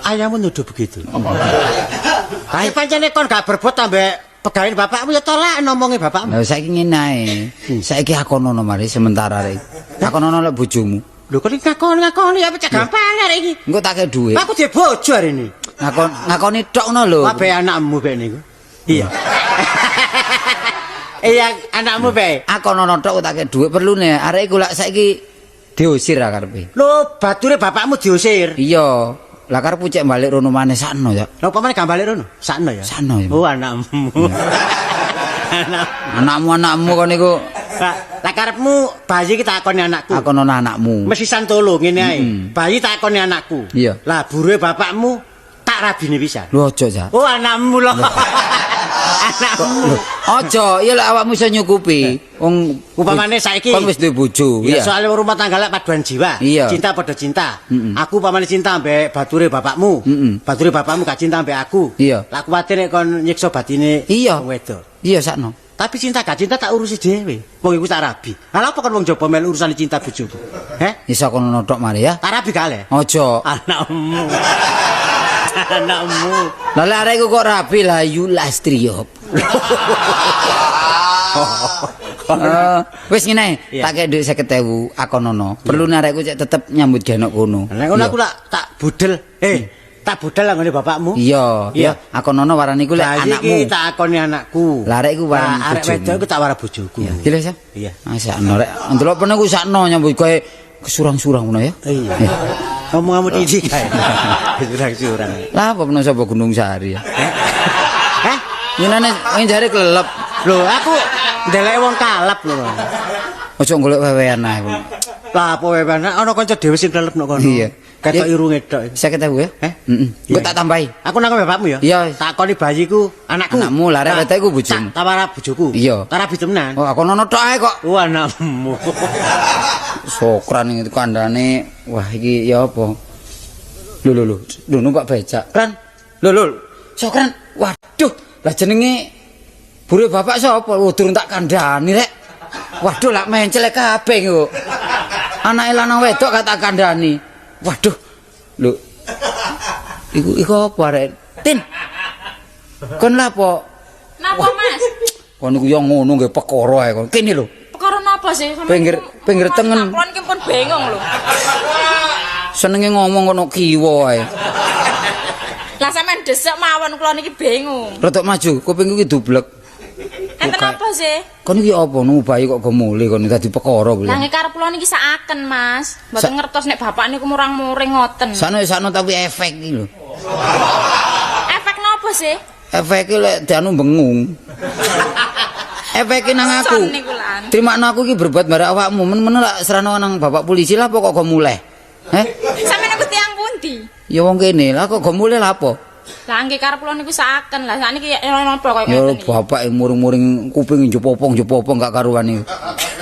Ayahmu nuduh begitu. Ayo pancene kon gak berbuat ambek pegawean bapakmu ya tolak ngomongi bapakmu.
Lah saiki ngene ae. Saiki akono mari sementara arek. Akono lek bojomu.
Lho kok ngakon-ngakoni ya pecah gampang arek iki.
Engko tak kei dhuwit.
Aku duwe bojo hari ini.
Ngakoni tok ngono lho.
Kabeh anakmu bek niku. Iya. Iya anakmu bek.
Akono tok tak kei dhuwit perlune arek iku lak saiki diusir karepe.
Lho bature bapakmu diusir.
Iya. Lah karepku cek balik rono maneh sakno ya.
Lha apa maneh gak balik rono? Sakno ya.
Sakno ya.
Oh anakmu.
Anakmu kon niku.
Lah karepmu bayi iki takoni anakku.
Takono anakmu.
Mesti santolo ngene ae. Bayi takoni anakku.
Iya.
Lah buruhe bapakmu tak rabine pisan.
Lho aja, Cak.
Oh anakmu lho. Anakmu.
Aja, iya lek awakmu iso nyukupi. Wong
upamane saiki
kon wis duwe bojo.
Iya, soalnya rumah tangga lek paduan jiwa. Cinta padha cinta. Aku upamane cinta ambek bature bapakmu. Bature bapakmu gak cinta ambek aku. Lah kuwatir nek kon nyiksa batine wong wedok.
Iya sakno.
Tapi cinta gak cinta tak urusi dhewe. Wong iku tak rabi. Lah apa kon wong jaba melu urusane cinta bojoku? Heh?
Iso kono notok mari ya.
Tak rabi gak le?
Aja.
Anakmu. Anakmu.
Lah lek arek iku kok rabi lah Yulastrio. Wis ngene, tak kei dhuwit 50.000 akonono. Perlu arekku cek tetep nyambut gawe nok kono.
Lah ngono aku lak tak budel. Tak budal lah ngene bapakmu.
Iya, iya. Akonono warani iku lek anakmu.
Iki tak akoni anakku.
Lah arek iku warani
bojomu. Arek wedok iku tak wara bojoku.
Iya, lho, Sa.
Iya.
Ah sakno rek. Ndelok pene ku sakno nyambut gawe kesurang-surang ngono ya.
Iya. Ngomong-ngomong titik kae. Kesurang-surang.
Lah apa peno sapa Gunung Sari ya?
Heh?
Nyenane wong jare kelelep.
Lho, aku ndeleke wong kalap lho.
Ojo golek wewean ae.
Lah apa wewean? Ana kanca dhewe sing kelelep nok kono.
Iya.
Ketok irunge tok.
50.000 ya?
Heh?
Heeh. Engko tak tambahi.
Aku nang bapakmu ya?
Iya.
Takoni bayiku, anakku.
Anakmu lah arek wedok iku bojomu.
Tak tawara bojoku.
Iya.
Tak rabi temenan.
Oh, aku nono tok ae kok.
Oh, anakmu.
Sokran iki kandhane. Wah, iki ya apa? Lho lho lho, lho numpak becak.
Kran.
Lho lho. Sokran. Waduh, lah jenenge bure bapak sapa? Oh, durung tak kandhani rek. Waduh, lak mencel kabeh kok. Anake lanang wedok gak tak kandhani. Waduh. Lho. Iku apa arek? Tin. Kon lha apa?
Napa, Mas?
Kon iku yo ngono nggih perkara ae kon. Kene lho.
Perkara napa sih?
Pinggir Pinggir tengen.
Kula niki pun bingung lho.
Senenge ngomong kono kiwa ae.
Lah sampean desek mawon kula niki bingung.
Rodok maju, kupingku ki dublek.
Enten apa sih?
Kon iki apa nunggu bayi kok gemule kon dadi perkara kuwi.
Lah nggih karep kula niki sakaken, Mas. Mboten ngertos nek bapak niku murang-muring ngoten.
Sakno tapi efek iki lho.
Efek napa sih?
Efeke lek dianu bengung. Efeke nang aku. Trimakno aku iki berbuat barek awakmu, men-men lak serano nang bapak polisi lah pokok go muleh. Heh?
Sampeyan niku tiyang pundi?
Ya wong kene, lah kok go muleh lha apa?
Lah nggih karep kula niku sakaken. Lah sakniki napa kaya ngeten iki.
Ya bapak muring-muring kuping njepopong-njepopong gak karuan iki.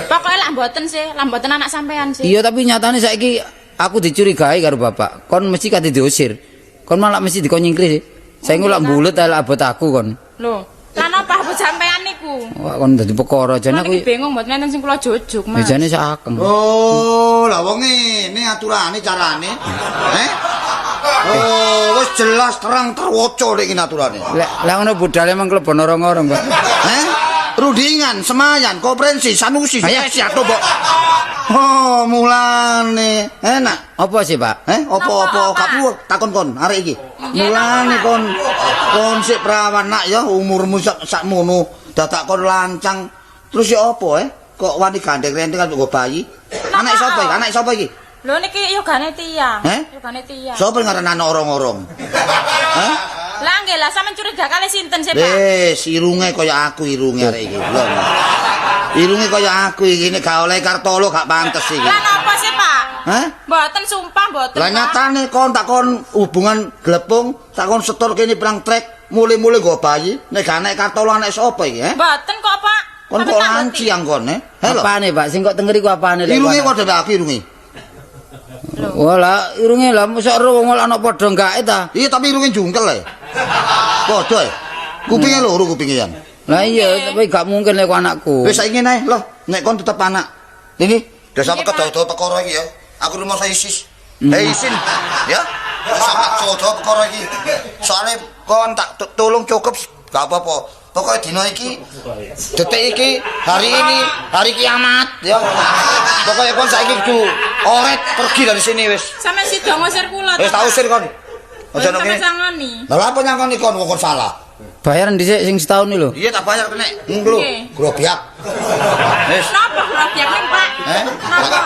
Pokoke lak mboten sih, lak mboten anak sampean sih.
Iya tapi nyatane saiki aku dicurigai karo bapak. Kon mesti kate diusir. Kon malah mesti dikon nyingkrih sih. Saiki lak mbulet ae lak abot aku kon.
Lho, lha napa abot sampean niku?
Wah kon dadi perkara jane aku
bingung mboten enten sing kula jujuk, Mas.
Jane sakeng.
Oh, lah wong ngene aturane carane. Heh? Oh, wis jelas terang terwaca nek ngene aturane.
Lah ngono budale emang klebon orang-orang, Pak.
Heh? Rundingan, semayan, konferensi, sanusi, sesi atau mbok. Oh, mulane enak.
Apa sih, Pak?
Eh, apa-apa gak perlu takon kon arek iki. Mulane kon kon sik prawan nak ya umurmu sakmono dadak kon lancang. Terus ya apa eh? Kok wani gandeng renteng kan nggo bayi? Anak sapa iki? Anak sapa iki?
Lho niki yogane tiyang. Yogane tiyang.
Sapa ngaran anak orang-orang? Hah?
Lah nggih lah sampean curiga kali sinten sih, Pak?
Wis, irunge kaya aku irunge arek iki. Lho. Irunge kaya aku iki nek gak oleh Kartolo gak pantes iki.
Lah napa sih, Pak?
Hah?
Mboten sumpah mboten.
Lah nyatane kon tak kon hubungan glepung, tak kon setor kene perang trek, mule-mule nggo bayi, nek gak anak Kartolo anak sapa iki, he?
Mboten kok, Pak.
Kon kok lanci yang kon, he?
Apane, Pak? Sing kok tengeri ku apane lek?
Irunge padha aku irunge.
Wah lah irunge lah mosok ro wong ana padha gak ta.
Iya tapi irunge jungkel ae. Padha e. Kupinge loro kupinge yan.
Lah iya tapi gak mungkin lek anakku.
Wis saiki ngene ae lho, nek kon tetep anak. Ini dasar kedawa-dawa perkara iki ya. Aku rumangsa isis. Eh isin ya. Sampe kedawa perkara iki. Soale kon tak tolong cukup gak apa-apa. Pokoknya dino iki detik iki hari ini hari kiamat ya. Pokoknya kon saiki kudu oret pergi dari sini wis.
Sampe sida ngusir kula.
Wis tak usir kon. Aja nang kene. Lah lha apa nyangoni kon kok salah?
Bayaran dhisik sing setahun iki lho.
Iya tak bayar kenek. Lho, grobiak. Wis.
Napa grobiak ning, Pak?
Eh? Napa?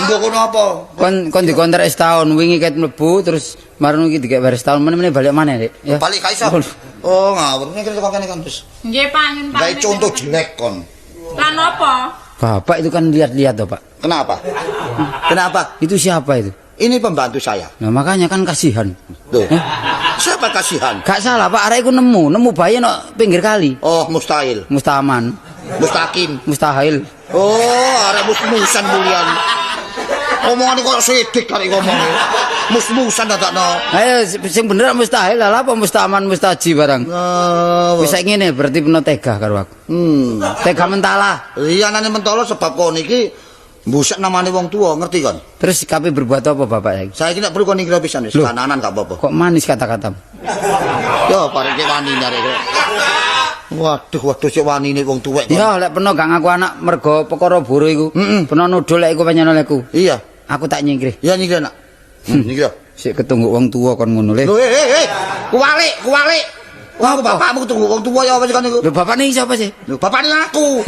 Mbok kono apa?
Kon kon dikontrak setahun wingi ket mlebu terus marung iki dikek bayar setahun meneh balik maneh, Dik. Ya.
Balik gak iso. Oh, ngawur nek kok kene kon wis.
Nggih, Pak, nyun Pak.
Gawe contoh jelek kon.
Lah napa?
Bapak itu kan lihat-lihat toh, Pak.
Kenapa? Kenapa?
Itu siapa itu?
Ini pembantu saya.
Nah, makanya kan kasihan.
Tuh. Siapa kasihan?
Gak salah, Pak. Arek iku nemu bayi no pinggir kali.
Oh, mustahil.
Mustaman.
Mustakim.
Mustahil.
Oh, arek mus-musan mulian. Omongane kok sidik arek ngomong. Mus-musan dadakno.
Ayo sing bener mustahil lah apa mustaman mustaji barang. Wis saiki ngene berarti peno tega karo aku. Tega mentala.
Iya anane mentala sebab kon iki mbusek namane wong tua, ngerti kon?
Terus kape berbuat apa bapak saiki?
Saiki nek perlu kon ngira pisan wis kananan gak apa-apa.
Kok manis kata-katamu?
Yo pareke wani arek. Waduh, waduh sik wanine wong tuwek kon.
Ya lek peno gak ngaku anak mergo perkara buru iku. Peno nuduh lek iku pancen olehku.
Iya.
Aku tak nyingkrih.
Iya nyingkrih nak. Nyingkrih.
Sik ketunggu wong tua kon ngono le.
Lho kuwalik, kuwalik. Wah, bapakmu ketunggu wong tua ya apa sih kon iku?
Lho bapakne iki sapa sih?
Lho bapakne aku.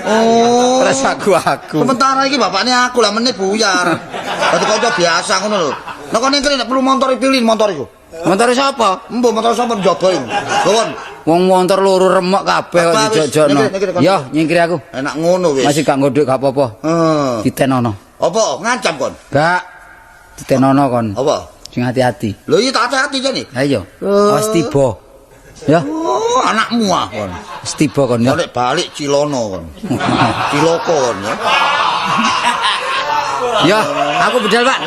Oh.
Terus aku.
Sementara iki bapakne aku lah meneh buyar. Dadi kanca biasa ngono lho. Nek kon nek perlu motor pilih motor iku.
Motor sapa?
Mbok motor sapa njaba iku. Gowon.
Wong motor loro remok kabeh kok dijojokno. Yo nyingkri aku.
Enak ngono wis.
Masih gak nggodhek gak apa-apa.
Heeh.
Ditenono.
Apa ngancam kon?
Gak. Ditenono kon.
Apa?
Sing hati-hati.
Lho iya tak hati-hati jane.
Ha iya. Awas tiba. Ya.
Oh, anakmu ah kon.
Wis tiba kon ya.
Balik balik Cilono kon. Ciloko kon ya.
Ya, aku bedal, Pak.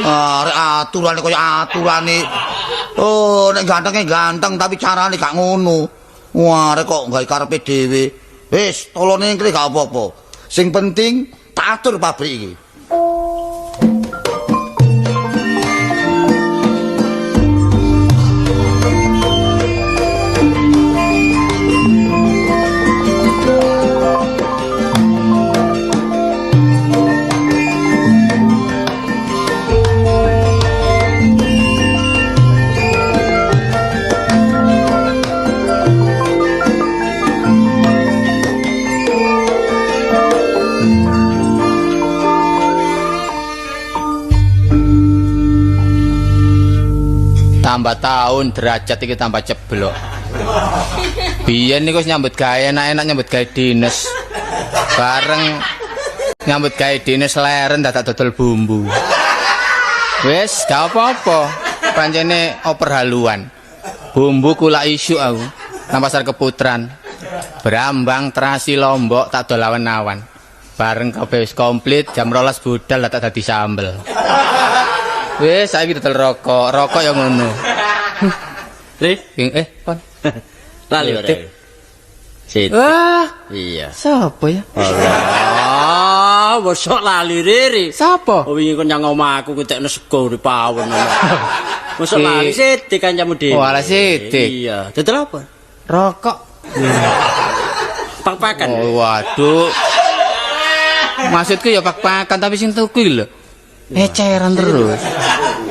Arek aturane kaya aturane. Oh, nek gantenge ganteng tapi carane gak ngono. Wah, arek kok gawe karepe dhewe. Wis, tolone ngene gak apa-apa. Sing penting tak atur pabrik iki.
Tambah tahun derajat iki tambah ceblok. Biyen niku wis nyambut gawe enak-enak nyambut gawe dinas. Bareng nyambut gawe dinas leren dadak dodol bumbu. Wis gak apa-apa. Pancene oper haluan. Bumbu kulak isuk aku nang pasar Keputran. Brambang, terasi, lombok tak dol awan-awan. Bareng kabeh wis komplit jam 12 budal dadak dadi sambel. Wis saiki dodol rokok, rokok ya ngono.
Ri,
kon.
Lali ora. Sit.
Wah,
iya.
Sapa ya?
Allah, mosok lali Riri.
Sapa?
Oh wingi kon nyang omahku ketekno sego di pawon. Mosok lali Sidik kancamu dhewe.
Oh, ala Sidik.
Iya, dodol apa?
Rokok.
Pak-pakan.
Oh, waduh. Maksudku ya pak-pakan tapi sing tuku iki lho. Eceran terus.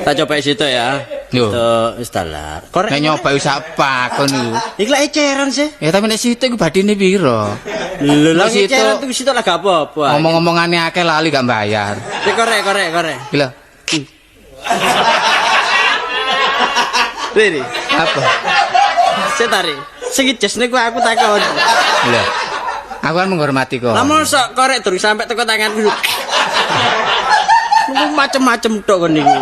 Tak coba situ ya.
Yo.
Tuh, wis dalar. Korek.
Nek nyoba wis apa kon niku.
Iki lak eceran sih.
Ya tapi nek situ iku badine piro?
Lho lah
Situ.
eceran tuku situ lah gak apa-apa.
Ngomong-ngomongane akeh lali gak bayar.
Sik korek korek korek.
Iki lho.
Riri,
Apa?
sik tarik. Sing jes niku aku takon.
Lho. Aku kan menghormati kok.
Lah mosok korek durung sampe teko tanganku. Niku macem-macem tok kon niku.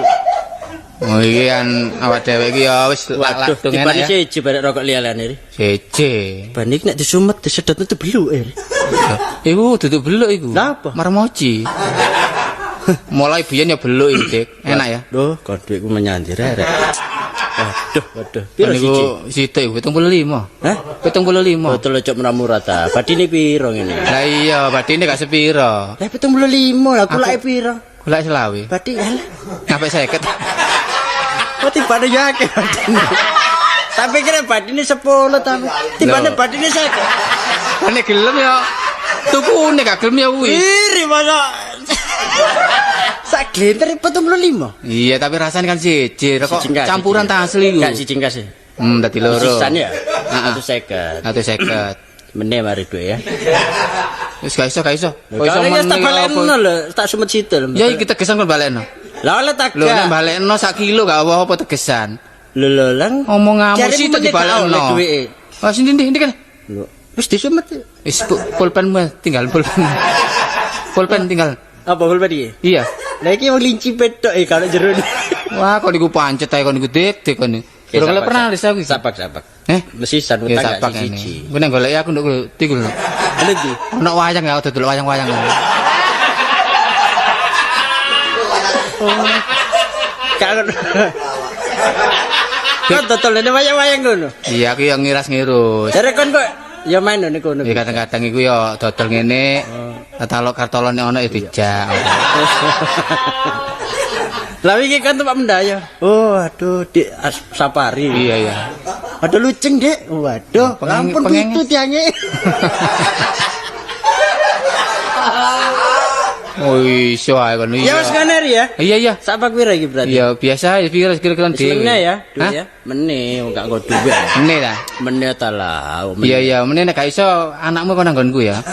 Oh iki kan awak dhewe iki ya wis
Waduh,
lak-lak
tibane
enak ya.
siji barek rokok liyane ri.
Siji.
Ban iki nek disumet disedot itu beluk e.
Iku duduk beluk iku.
Lah apa?
Marmoji. Mulai biyen ya beluk iki, Dik. Enak ya.
Duh, kon dhuwitku menyandir rek. Waduh, waduh. Piro
Niku
siji?
siji iku 75.
Hah?
75.
Betul cok murah ta. Badine piro ngene?
Lah iya, badine gak sepiro.
Lah 75 lah kulake piro?
Kulake selawe.
Badi alah.
Sampai 50.
Kok tibane ya akeh badine. Tak pikir badine 10 tapi tibane
Loh.
badine 50.
Nek gelem ya tukune gak gelem ya wis.
Iri masa. Sak glinter 75.
Iya, tapi rasanya kan siji, kok campuran ta asli iku.
Gak siji kas.
Dadi loro.
Sisan ya.
Heeh.
150.
150.
Meneh mari dhuwit ya.
Wis gak iso, gak iso. Kok iso
Kalau
meneh
tak
apa?
balekno lho, tak sumet situ lho.
Ya iki tegesan kon balekno.
Lah oleh tak
Lho nek balekno sak kilo gak apa-apa tegesan.
Lho lho lang.
Omonganmu
Jaremu
situ
meneh gak oleh
dibalekno.
duwike.
Oh, sini ndi ndi kan.
Lho, wis disumet.
Wis pulpenmu tinggal pulpen. Pulpen tinggal.
Apa pulpen iki?
Iya.
Lah iki wong linci petok e kalau jero.
Wah, kok niku pancet ae kon niku dik kon niku. Durung oleh pernah wis aku iki.
Sapak sapak.
Eh?
Mesisan
Ya
utang gak
sapak ini.
siji.
Ku nek goleki aku nduk tiku lho.
Lha iki.
Ono wayang ya dodol wayang-wayang.
Gak ngono. Kok dodolane wayang-wayang ngono.
Iya, aku yang ngiras-ngirus.
Jare kon kok ya main ngene kono.
Ya kadang-kadang iku ya dodol ngene, katalog kartolone ono ya dijak.
Lah iki kan tempat mendaya. Oh, aduh, Dik Safari.
Iya, iya.
Aduh luceng, Dik. Waduh, ampun pitu tiange.
Oh, iso ae kon.
Ya wis ngene ya.
Iya, iya.
Sak pak pira iki berarti?
Iya, biasa ya pira kira-kira dhewe.
Meneh ya, duit ya. Meneh wong gak nggo duit.
Meneh ta?
Meneh ta lah.
Iya, iya, meneh nek gak iso anakmu kon nanggonku ya.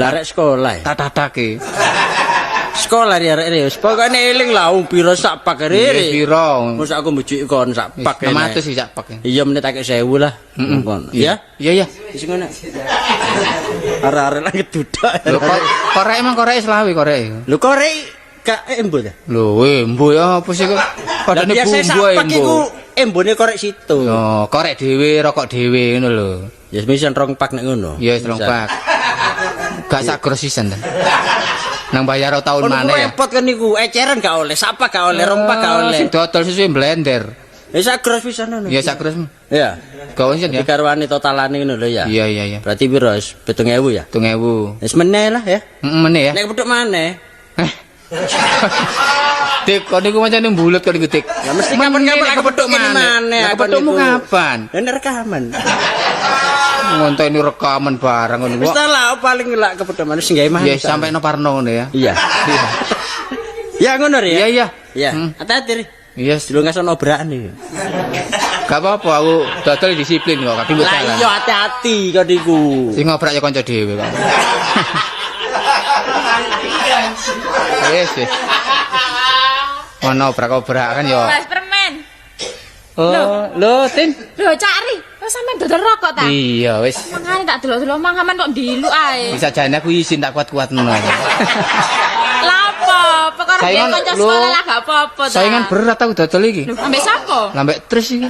Lah rek sekolah.
Tak tatake.
Sekolah ya rek wis pokoke eling lah wong pira sak pak rek.
Pira?
Mosok aku mbujuki kon sak pak.
600 sih sak pak.
Iya meneh tak 1000 lah. Kon. Ya?
Iya, iya.
Wis ngono. Arek-arek lagi dudak.
Lho kok korek emang korek selawe korek.
Lho korek gak embo ta?
Lho, embo ya apa sih kok? Padane bumbu
ae embo. Iku embone korek situ.
Yo, korek dhewe, rokok dhewe ngono lho.
Ya wis rong pak nek ngono.
Ya wis rong pak. Gak sak grosisan ta. Nang bayar tahun mana ya?
Repot kan niku, eceran gak oleh, sapa gak oleh, rompak gak oleh.
Sing dodol susu blender.
Ya sak gros pisan ngono.
Ya sak gros.
Iya.
Gak wis ya.
Dikarwane totalane ngono lho ya.
Iya iya iya.
Berarti piro wis 7.000 ya?
7.000.
Wis meneh lah ya.
Heeh meneh ya.
Nek kepethuk maneh.
Dik, kon niku macane mbulet kon niku Dik.
Ya mesti kapan-kapan aku
kepethuk
maneh.
Lah kepethukmu kapan?
Lah nek rekaman.
Ngonteni rekaman barang ngono.
Wis ta lah paling lak kepethuk maneh sing gawe maneh.
Ya sampe no Parno ngono ya.
Iya. Ya ngono ya.
Iya iya.
Iya. Hati-hati.
Iya,
dulu nggak sono obrakan iki.
Gak apa-apa aku dodol disiplin kok, kaki
Lah iya hati-hati kok niku.
Sing ngobrak ya kanca dhewe kok. Wis wis. Ono obrak-obrakan ya.
Mas permen.
Oh, lho, Tin.
Lho, Cak Ri, kok sampean dodol rokok ta?
Iya, wis.
Mangane tak delok-delok mang sampean kok ndiluk ae.
Bisa jane aku isin tak kuat-kuatno.
Lah apa? Perkara
Saingan,
kanca
lho.
sekolah lah gak apa-apa ta.
Saingan berat aku dodol iki.
Lho, ambek sapa?
Lah mbek Tris iki.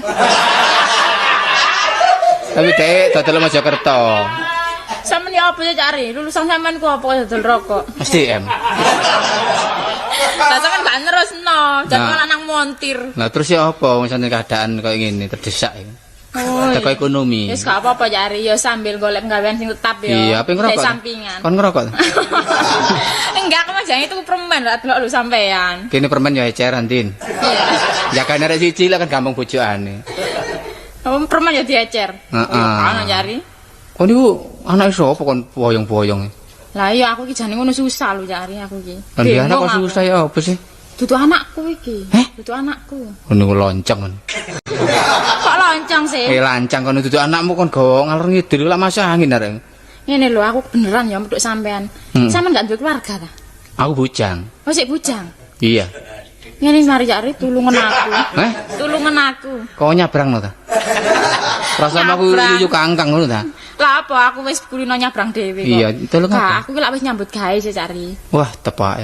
Tapi dhek dodol Mojokerto.
Sampeyan ya apa ya Cak Ri? Lulusan sampean ku apa kok dodol rokok?
SDM.
Lah sampean gak nerusno, jan
Nah.
malah nang montir.
Lah terus ya apa wong sampeyan keadaan koyo ngene terdesak iki.
Oh.
Teko ekonomi.
Wis gak apa-apa Cak Ri, ya sambil golek penggawean sing tetap ya.
Iya, apa ngerokok?
Kayak sampingan.
Kon ngerokok?
Enggak, aku mah jangan itu permen lah delok lho sampean.
Kene permen ya eceran, Tin.
Iya.
Jagane arek siji lah kan gampang bojokane.
Oh, permen ya diecer.
Heeh.
Ono Cak Ri.
Kon niku anake sapa kon boyong-boyong?
Lah iya aku iki jane ngono susah lho Cak Ri aku iki.
Lah dia anak
Bingung
kok
aku.
susah ya apa sih?
Dudu anakku iki.
Heh?
Dudu anakku.
Kon niku lonceng kon.
Kok lonceng sih?
Eh lancang kon dudu anakmu kon gawa ngalor ngidul lak masuk angin arek.
Ngene lho aku beneran ya medhok sampean.
Hmm.
Sampean gak duwe keluarga ta?
Aku bujang.
Oh sik bujang.
Iya.
Ngene mari Cak Ri tulungan aku.
Eh?
Tulungan aku.
Kau nyabrang no ta? Rasane aku
Nyabrang.
yuyu kangkang ngono ta?
Lah apa aku wis kulino nyabrang dhewe kok.
Iya, tolong
Gak,
apa?
aku ki lak wis nyambut gawe sih Cak Ri.
Wah, tepak.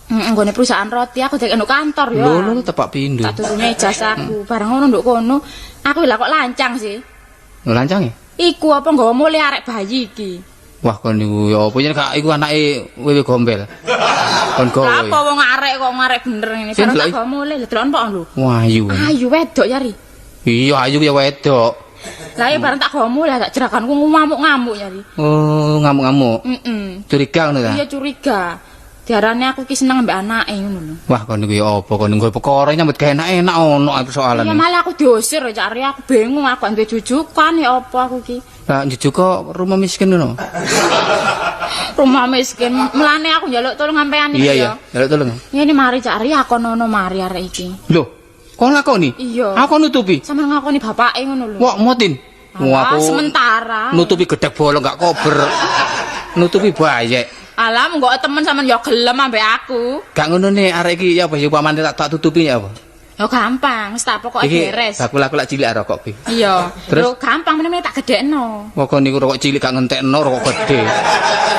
Heeh, nggone perusahaan roti aku dek nduk kantor ya.
Lho, lho tepak pindho.
Tak turune ijazahku. Bareng ngono nduk kono, aku lah kok lancang sih.
Lho lancang ya?
Iku apa nggawa mulih arek bayi iki.
Wah, kon niku ya apa yen gak iku anake wewe gombel. Kon gawe.
Lah apa wong arek kok ngarek bener ngene.
Sing
Bareng tak
delok-
gawa mulih, lho delok pok lho.
Wah, ayu.
Ayu wedok ya Ri.
Iya, ayu ya wedok.
Lah ya bareng tak gawa mulih tak jeraganku ngamuk-ngamuk ya Ri.
Oh, ngamuk-ngamuk.
Heeh.
Curiga ngono ta?
Iya curiga. Diarani aku ki seneng ambek anake ngono lho.
Wah, kon niku ya apa kon nggo perkara nyambut gawe enak-enak ono ae persoalan.
Iya malah aku diusir ya Cak Ri, aku bingung aku gak duwe jujukan ya apa aku ki.
Lah njujuk kok rumah miskin ngono.
Rumah miskin, mulane aku njaluk tolong sampean iki
Iya, iya.
ya.
Njaluk tolong.
Ngene mari Cak Ri, aku nono mari arek iki.
Lho, kon lakoni?
Iya.
Aku nutupi.
Sampeyan ngakoni bapake ngono lho.
Wah, motin. Wah,
Alah,
aku
sementara.
nutupi gedhek bolong gak kober. Nutupi bayek.
Alah, monggo temen sampean ya gelem ambek aku.
Gak ngono nih arek iki ya apa sih upamane tak tutupi ya apa?
Ya gampang, wis tak pokoke
Iki
beres.
bakul aku lak cilik rokok ki.
Iya.
Terus?
Lho gampang meneh tak gedhekno.
Wah kon niku rokok cilik gak ngentekno rokok gede.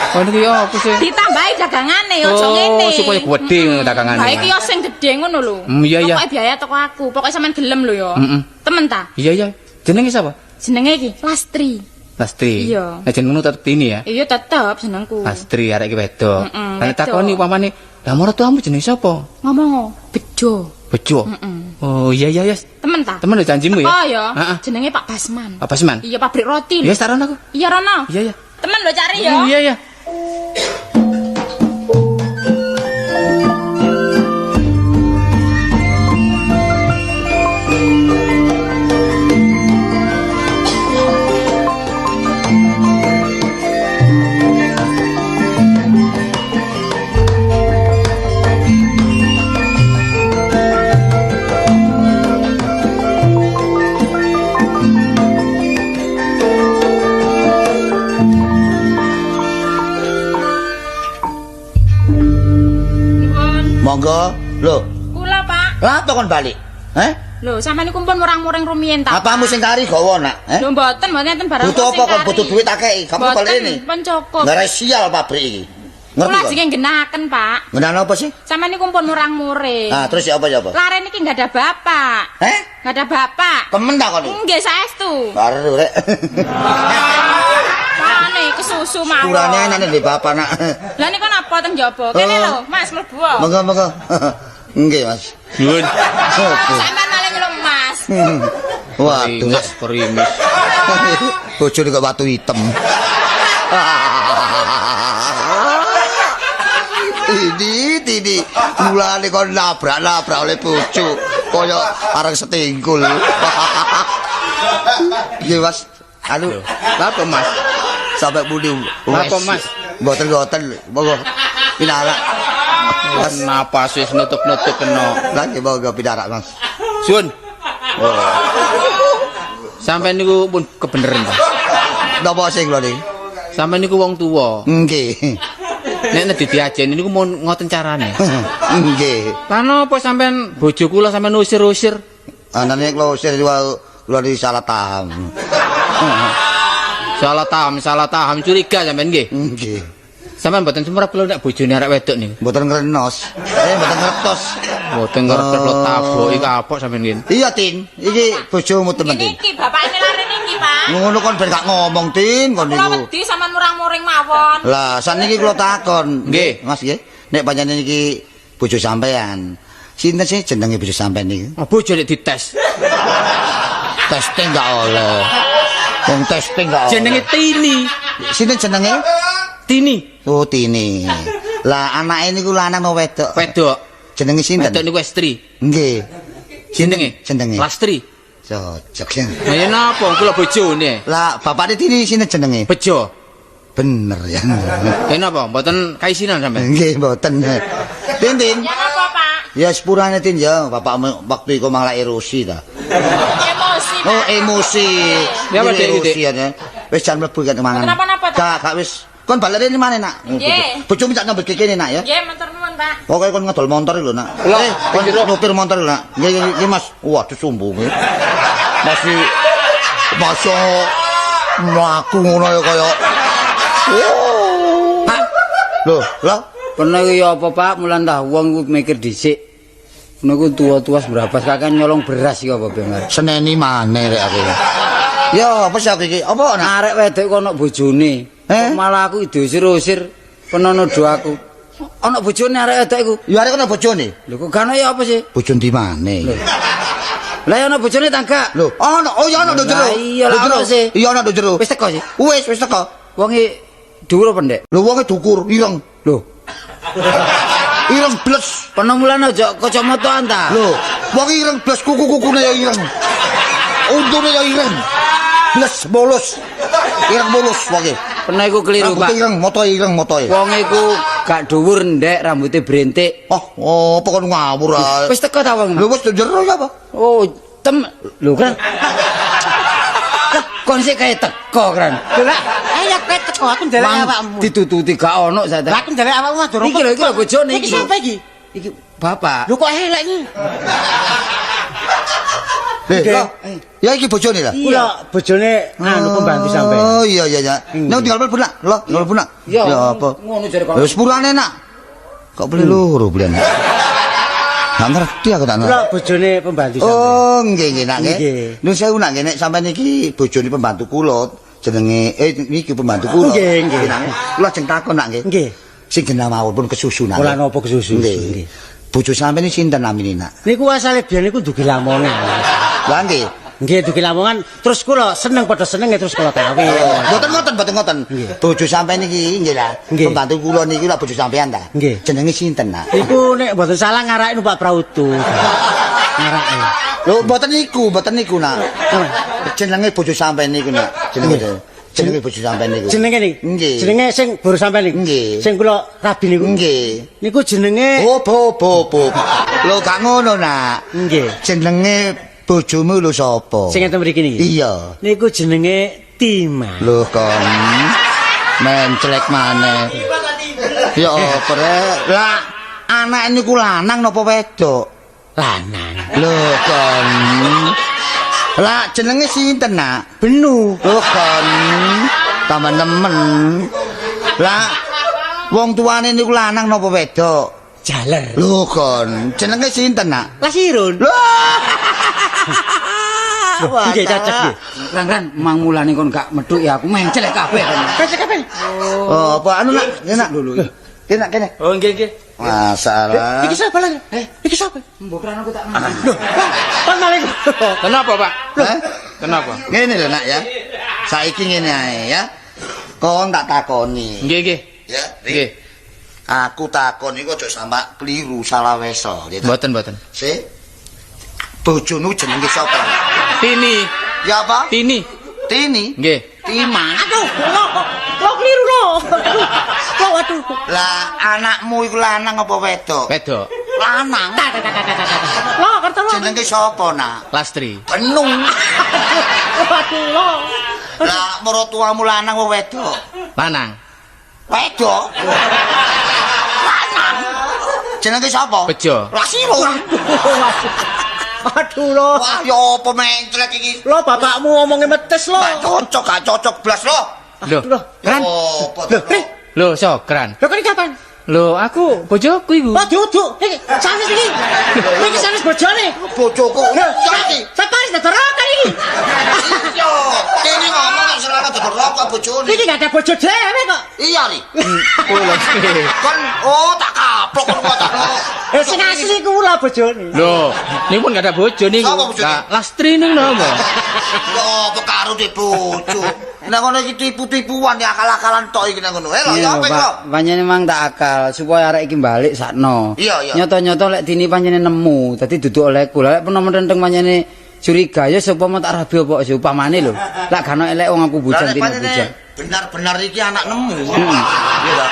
Kon niku ya apa sih?
Ditambahi dagangane aja
Oh,
ngene.
supaya gedhe
Mm-mm.
dagangane.
Lah iki yo sing gedhe ngono lho.
Iya, iya.
Pokoke biaya toko aku, pokoke sampean gelem lho ya.
Mm-mm.
Temen ta?
Iya iya. Jenenge sapa?
Jenenge iki Lastri.
Lastri.
Iya.
Nah jenengmu tetep Tini ya.
Iya tetep jenengku.
Lastri arek iki wedok.
Mm-mm,
Lah
wedok.
takoni upamane, lah maratuamu jenenge sapa?
Ngomong bejo.
Bejo.
Mm-mm.
Oh iya iya iya.
Temen ta?
Temen lho janjimu ya.
Oh ya.
Heeh.
Jenenge Pak Basman.
Pak Basman.
Iya pabrik roti
Ya
lho.
wis tarono aku.
Iya Rono.
Iya iya.
Temen lho cari ya.
Iya iya.
Nuwun.
Monggo. Lho,
Kula Pak.
lah apa kon balik? Heh?
Lho sampean niku pun murang-muring rumiyin ta?
Apamu sing kari gawa nak? Heh?
Lho mboten, mboten enten barang
Butuh apa kon butuh duit akeh? Kamu balik
Mboten,
ini.
pun cukup.
Ngarai sial pabrik iki.
Kula
Ngerti kon?
ajenge nggenaken, Pak.
Ngenane apa sih?
Sampeyan niku pun murang-muring.
Ah, terus ya apa ya apa?
Lare niki nggak ada bapak.
Heh?
Nggak ada bapak.
Temen ta kon iki?
Nggih saestu.
Baru rek.
Mane kesusu mawon.
Kurane anane ndek bapak nak.
Lah niku napa teng jaba? Kene
Oh.
lho, Mas mlebu.
Monggo monggo. Nggih, Mas.
Nyuwun.
Sampeyan malah nyeluk Mas.
Waduh,
Mas perimis.
bojone kok watu hitam. Ini mulane kon nabrak-nabrak oleh bojo kaya arang setingkul. Nggih, Mas. Anu,
Lah apa Mas?
sampai muni.
Lah apa, Mas?
Mboten-mboten, monggo pinarak. Mas,
Napas wis nutup-nutup kena.
lah nggih monggo pinarak, Mas.
Sun. Sampeyan niku pun kebeneran, Pak.
Napa sing kula niki?
Sampeyan niku wong tuwa.
Nggih.
Nek nek diajeni niku mun ngoten carane.
Nggih.
Lah napa sampean bojo kula sampean usir-usir?
Anane klosir kula di salah paham.
Salah paham curiga sampean nggih.
Nggih.
Sampean mboten sumrap kula nek bojone arek wedok niku.
Mboten ngrenos. Mboten ngertos.
Mboten ngertos lho taboki kapok sampean nggih.
Iya, Tin. Iki bojomu temen, Tin.
Niki bapakne lare niki, Pak.
Ngono kon ben gak ngomong, Tin, kon
Kula
niku.
wedi sampean murang-muring mawon.
Lah, saniki kula takon.
Nggih.
Mas nggih. Nek pancen niki bojo sampean. Sinten sih jenenge bojo sampean niku?
Bojo nek dites.
Testing gak oleh. Wong testing gak oleh.
Jenenge Tini.
Sinten jenenge?
Tini.
Oh, Tini. Lah anake niku lanang apa wedok?
Wedok.
Jenenge sinten?
Wedok niku estri.
Nggih.
Jenenge?
Jenenge.
Lastri.
Cocok.
Lah ya napa kula bojone?
Lah bapakne Tini sinten jenenge?
Bejo.
Bener ya.
Ya napa mboten kaisinan sampean?
Nggih, mboten. Tin, Tin.
Ya napa, Pak?
Ya sepurane Tin ya, bapakmu waktu iku malah erosi ta.
Emosi, Pak.
Oh, emosi.
Ya apa, Dik,
Erosi ya. Wis jan mlebu kan mangan.
Kenapa-napa, ta?
Gak, gak wis. Kon balik rene maneh, Nak.
Nggih.
Bojomu tak nyambut kene, Nak ya.
Nggih, matur nuwun, Pak.
Pokoke kon ngedol motor lho, Nak. Kon nyupir motor lho, Nak. Nggih, nggih, Mas. Waduh sombonge. Masih masuk mlaku ngono ya kaya. Oh.
Pak,
Lho, lho.
pernah iki ya apa, Pak? Mulan tah wong ku mikir dhisik. Ngono ku tuwa-tuwa berabas kakek nyolong beras iki apa ben.
Seneni maneh rek aku. Ya, apa sih aku iki? Apa, Nak?
Arek wedok kok ana bojone.
Eh?
Kok malah aku diusir-usir penono do aku. Ana bojone arek wedok iku.
Ya arek ana bojone.
Lho kok gak ana ya apa sih?
Bojo ndi maneh?
Lah ya ana bojone ta gak?
Lho, ana, oh ya ana nduk jero.
Lah iya lah
Nduk jero.
ana sih.
Iya ana nduk jero.
Wis teko sih.
Wis, wis teko.
Wonge dhuwur apa ndek?
Lho wonge dukur, ireng.
Lho,
Ireng bles.
peno mulane aja kacamataan ta.
Lho, wong ireng bles kuku-kukune ya ireng. Untune ya ireng. Bles mulus. Ireng mulus wonge.
Peno iku keliru,
Rambute
Pak.
ireng, motoe ireng motoe.
Wong iku gak dhuwur ndek, rambute brentik.
Oh, apa kon ngawur ae.
Wis teko ta wong?
Lho wis jero ya apa?
Oh, tem lho kan. Kon sik kae teko kan.
Lho lah, ayo kowe teko aku ndelek awakmu.
Ditututi gak ono sak.
Lah aku ndelek awakmu durung.
Iki lho, iki lho bojone
Iki
iki.
sapa iki?
Iki bapak.
Lho kok elek iki?
Lho, ya iki bojone lah.
Kula bojone anu pembantu sampean.
Oh iya iya iya. Nek tinggal mlebu nak. Lho, tinggal mlebu nak.
Ya,
Ya apa?
ngono jare kon.
Lho sepurane nak. Kok beli loro belian. Gak ngerti aku tak ngerti.
Kula bojone pembantu sampean.
Oh, nggih nggih nak nggih.
Nggih.
Nuwun sewu nak nggih nek sampean iki bojone pembantu kula jenenge niki pembantu kula.
Nggih, nggih.
Nak nggih. Kula ajeng takon nak nggih.
Nggih.
Sing genah mawon pun kesusu nak.
Kula napa kesusu?
Nggih.
Nggih.
Bojo sampean iki sinten namine nak?
Niku asale biyen niku dugi Lamongan.
Lah nggih.
Nggih dugi Lamongan terus kula seneng padha senenge terus kula kawin.
Mboten ngoten, mboten ngoten. Bojo sampean iki nggih lah.
Nggih.
Pembantu kula niki lak bojo sampean ta.
Nggih.
Jenenge sinten nak?
Niku nek mboten salah ngarake numpak prautu. Ngarake.
Lho mboten niku, mboten niku nak. Jenenge bojo sampean niku nak. Jenenge jenenge bojo sampean niku.
Jenenge niki.
Nggih.
Jenenge sing boro sampean niku.
Nggih.
Sing kula rabi niku.
Nggih.
Niku jenenge
Oh, bo bo bo. Lho gak ngono nak.
Nggih.
Jenenge bojomu lho sapa?
Sing enten mriki niki.
Iya.
Niku jenenge Tima.
Lho kon menclek maneh. Ya apa rek? Lah anak niku lanang napa wedok?
Lanang.
Lho kon. Lah jenenge sinten nak?
Benu.
Lho kon tambah nemen. Lah wong tuane niku lanang napa wedok?
Jaler.
Lho kon jenenge sinten nak?
Lasirun.
Lho.
Nggih cacek nggih.
Rang-rang mang mulane kon gak metuk ya aku menclek kabeh.
Cacek kabeh.
Oh, apa anu nak? Kene nak.
Lho lho.
Kene nak kene.
Oh nggih nggih.
Masalah.
Iki sapa lho? Iki sapa?
Mbok kran aku tak
Lho, kon malah.
Kenapa, Pak?
Hah?
Kenapa?
Ngene lho nak ya. Saiki ngene ae ya. Kon tak takoni.
Nggih nggih.
Ya,
Nggih.
Aku takon iku aja sampak keliru salah wesa, ya ta?
Mboten mboten.
Sik. Bojomu jenenge sapa?
Tini.
Ya apa?
Tini.
Tini.
Nggih.
Tima.
Aduh, lo, lo keliru lo. Aduh, lo waduh.
Lah anakmu iku lanang apa wedok?
Wedok.
Lanang.
Lo, kerto lo.
Jenenge sapa, Nak?
Lastri.
Benung.
Waduh, lo.
Lah maratuamu lanang apa wedok?
Lanang.
Wedok. Lanang. Jenenge sapa?
Bejo.
Lasiro.
Aduh lho.
Wah, ya apa menclek iki?
Lho bapakmu ngomongnya metes lho.
Gak cocok, gak cocok blas lho.
Lho, Kran.
Apa to?
Lho, Sokran.
Lho kok kapan?
Lho, aku bojoku iku.
Oh duduk. Iki sanes iki. Iki sanes bojone.
Bojoku.
Lho,
Iki.
Saparis dodol rokok iki.
Iya. Kene ngomong nek selana dodol rokok bojone.
Iki gak ada bojo dhewe kok.
Iya, Ri. Kon oh tak kaplok kon kok tak.
Sing asli kula bojone.
Lho, niku pun gak ada bojo niku.
Sapa bojone?
Lah, Lastri ning napa?
Ya apa karo de bojo. Nek ngono iki tipu-tipuan ya akal-akalan tok iki nek ngono. Eh lho, ya apa iki lho?
Pancene mang tak akal supaya arek iki balik sakno.
Iya, iya.
Nyoto-nyoto lek dini pancene nemu, dadi duduk olehku. Lah lek peno mententeng pancene curiga ya sapa mau tak rabi apa sih upamane lho. Lak gak ono elek wong aku bujang
Lah, nek
dino
pancene
bujang.
Benar-benar iki anak nemu. Iya ta?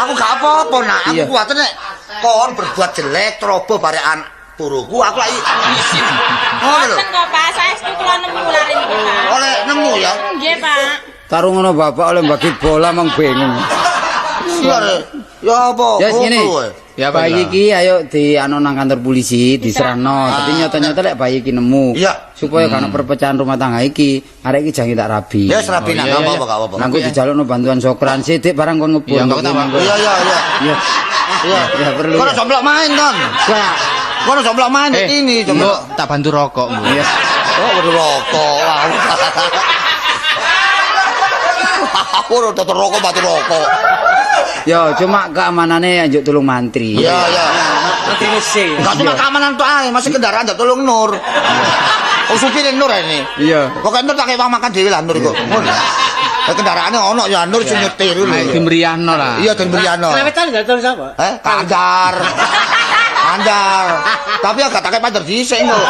Aku gak apa-apa nak, aku
Iya.
kuwatir nek kon berbuat jelek ceroboh barek anak buruhku, aku lak isin. Ngono lho.
Boten kok, Pak. Saestu kula nemu lare niku, Pak.
Oleh nemu ya.
Nggih, Pak.
Taruh ngono bapak oleh bagi bola mang bingung.
Iya, Re. Ya apa?
Ya ngene.
Opo, eh?
Ya, apa
Bayi iki ayo di anu nang kantor polisi diserahno. Dadi nyata-nyata lek bayi iki nemu.
Iya.
Supaya gak ono perpecahan rumah tangga iki, arek iki jangan tak rabi.
Ya wis rabi
Oh,
nak,
iya,
gak
iya.
apa-apa, gak apa-apa.
Nangku dijalukno bantuan sokran sithik barang kon ngebur.
Iya, kok tak, Pak.
Iya, iya, iya.
Iya.
Iya.
Ya perlu.
Kono
ya.
jomblok main kon.
Gak.
Kono jomblok main
Eh,
ini
engko
jomblok.
tak bantu rokok, engko.
Iya.
Oh, waduh rokok. Aku ora dodol rokok, batu rokok.
Ya cuma keamanane njuk tulung mantri.
Iya, iya.
Mantri sih.
Enggak cuma keamanan tok ae, masih kendaraan ndak tolong Nur. Oh, supire Nur ini.
Iya.
Pokoke Nur tak kewang makan dhewe lah Nur iku. Ngono. Lah kendaraane ono ya Nur sing nyetir lho.
Ayo dimeriahno lah.
Iya, den Meriano.
Kerawetan gak tau sapa?
Eh, kandar. Kandar. Tapi agak tak pacar dhisik engko.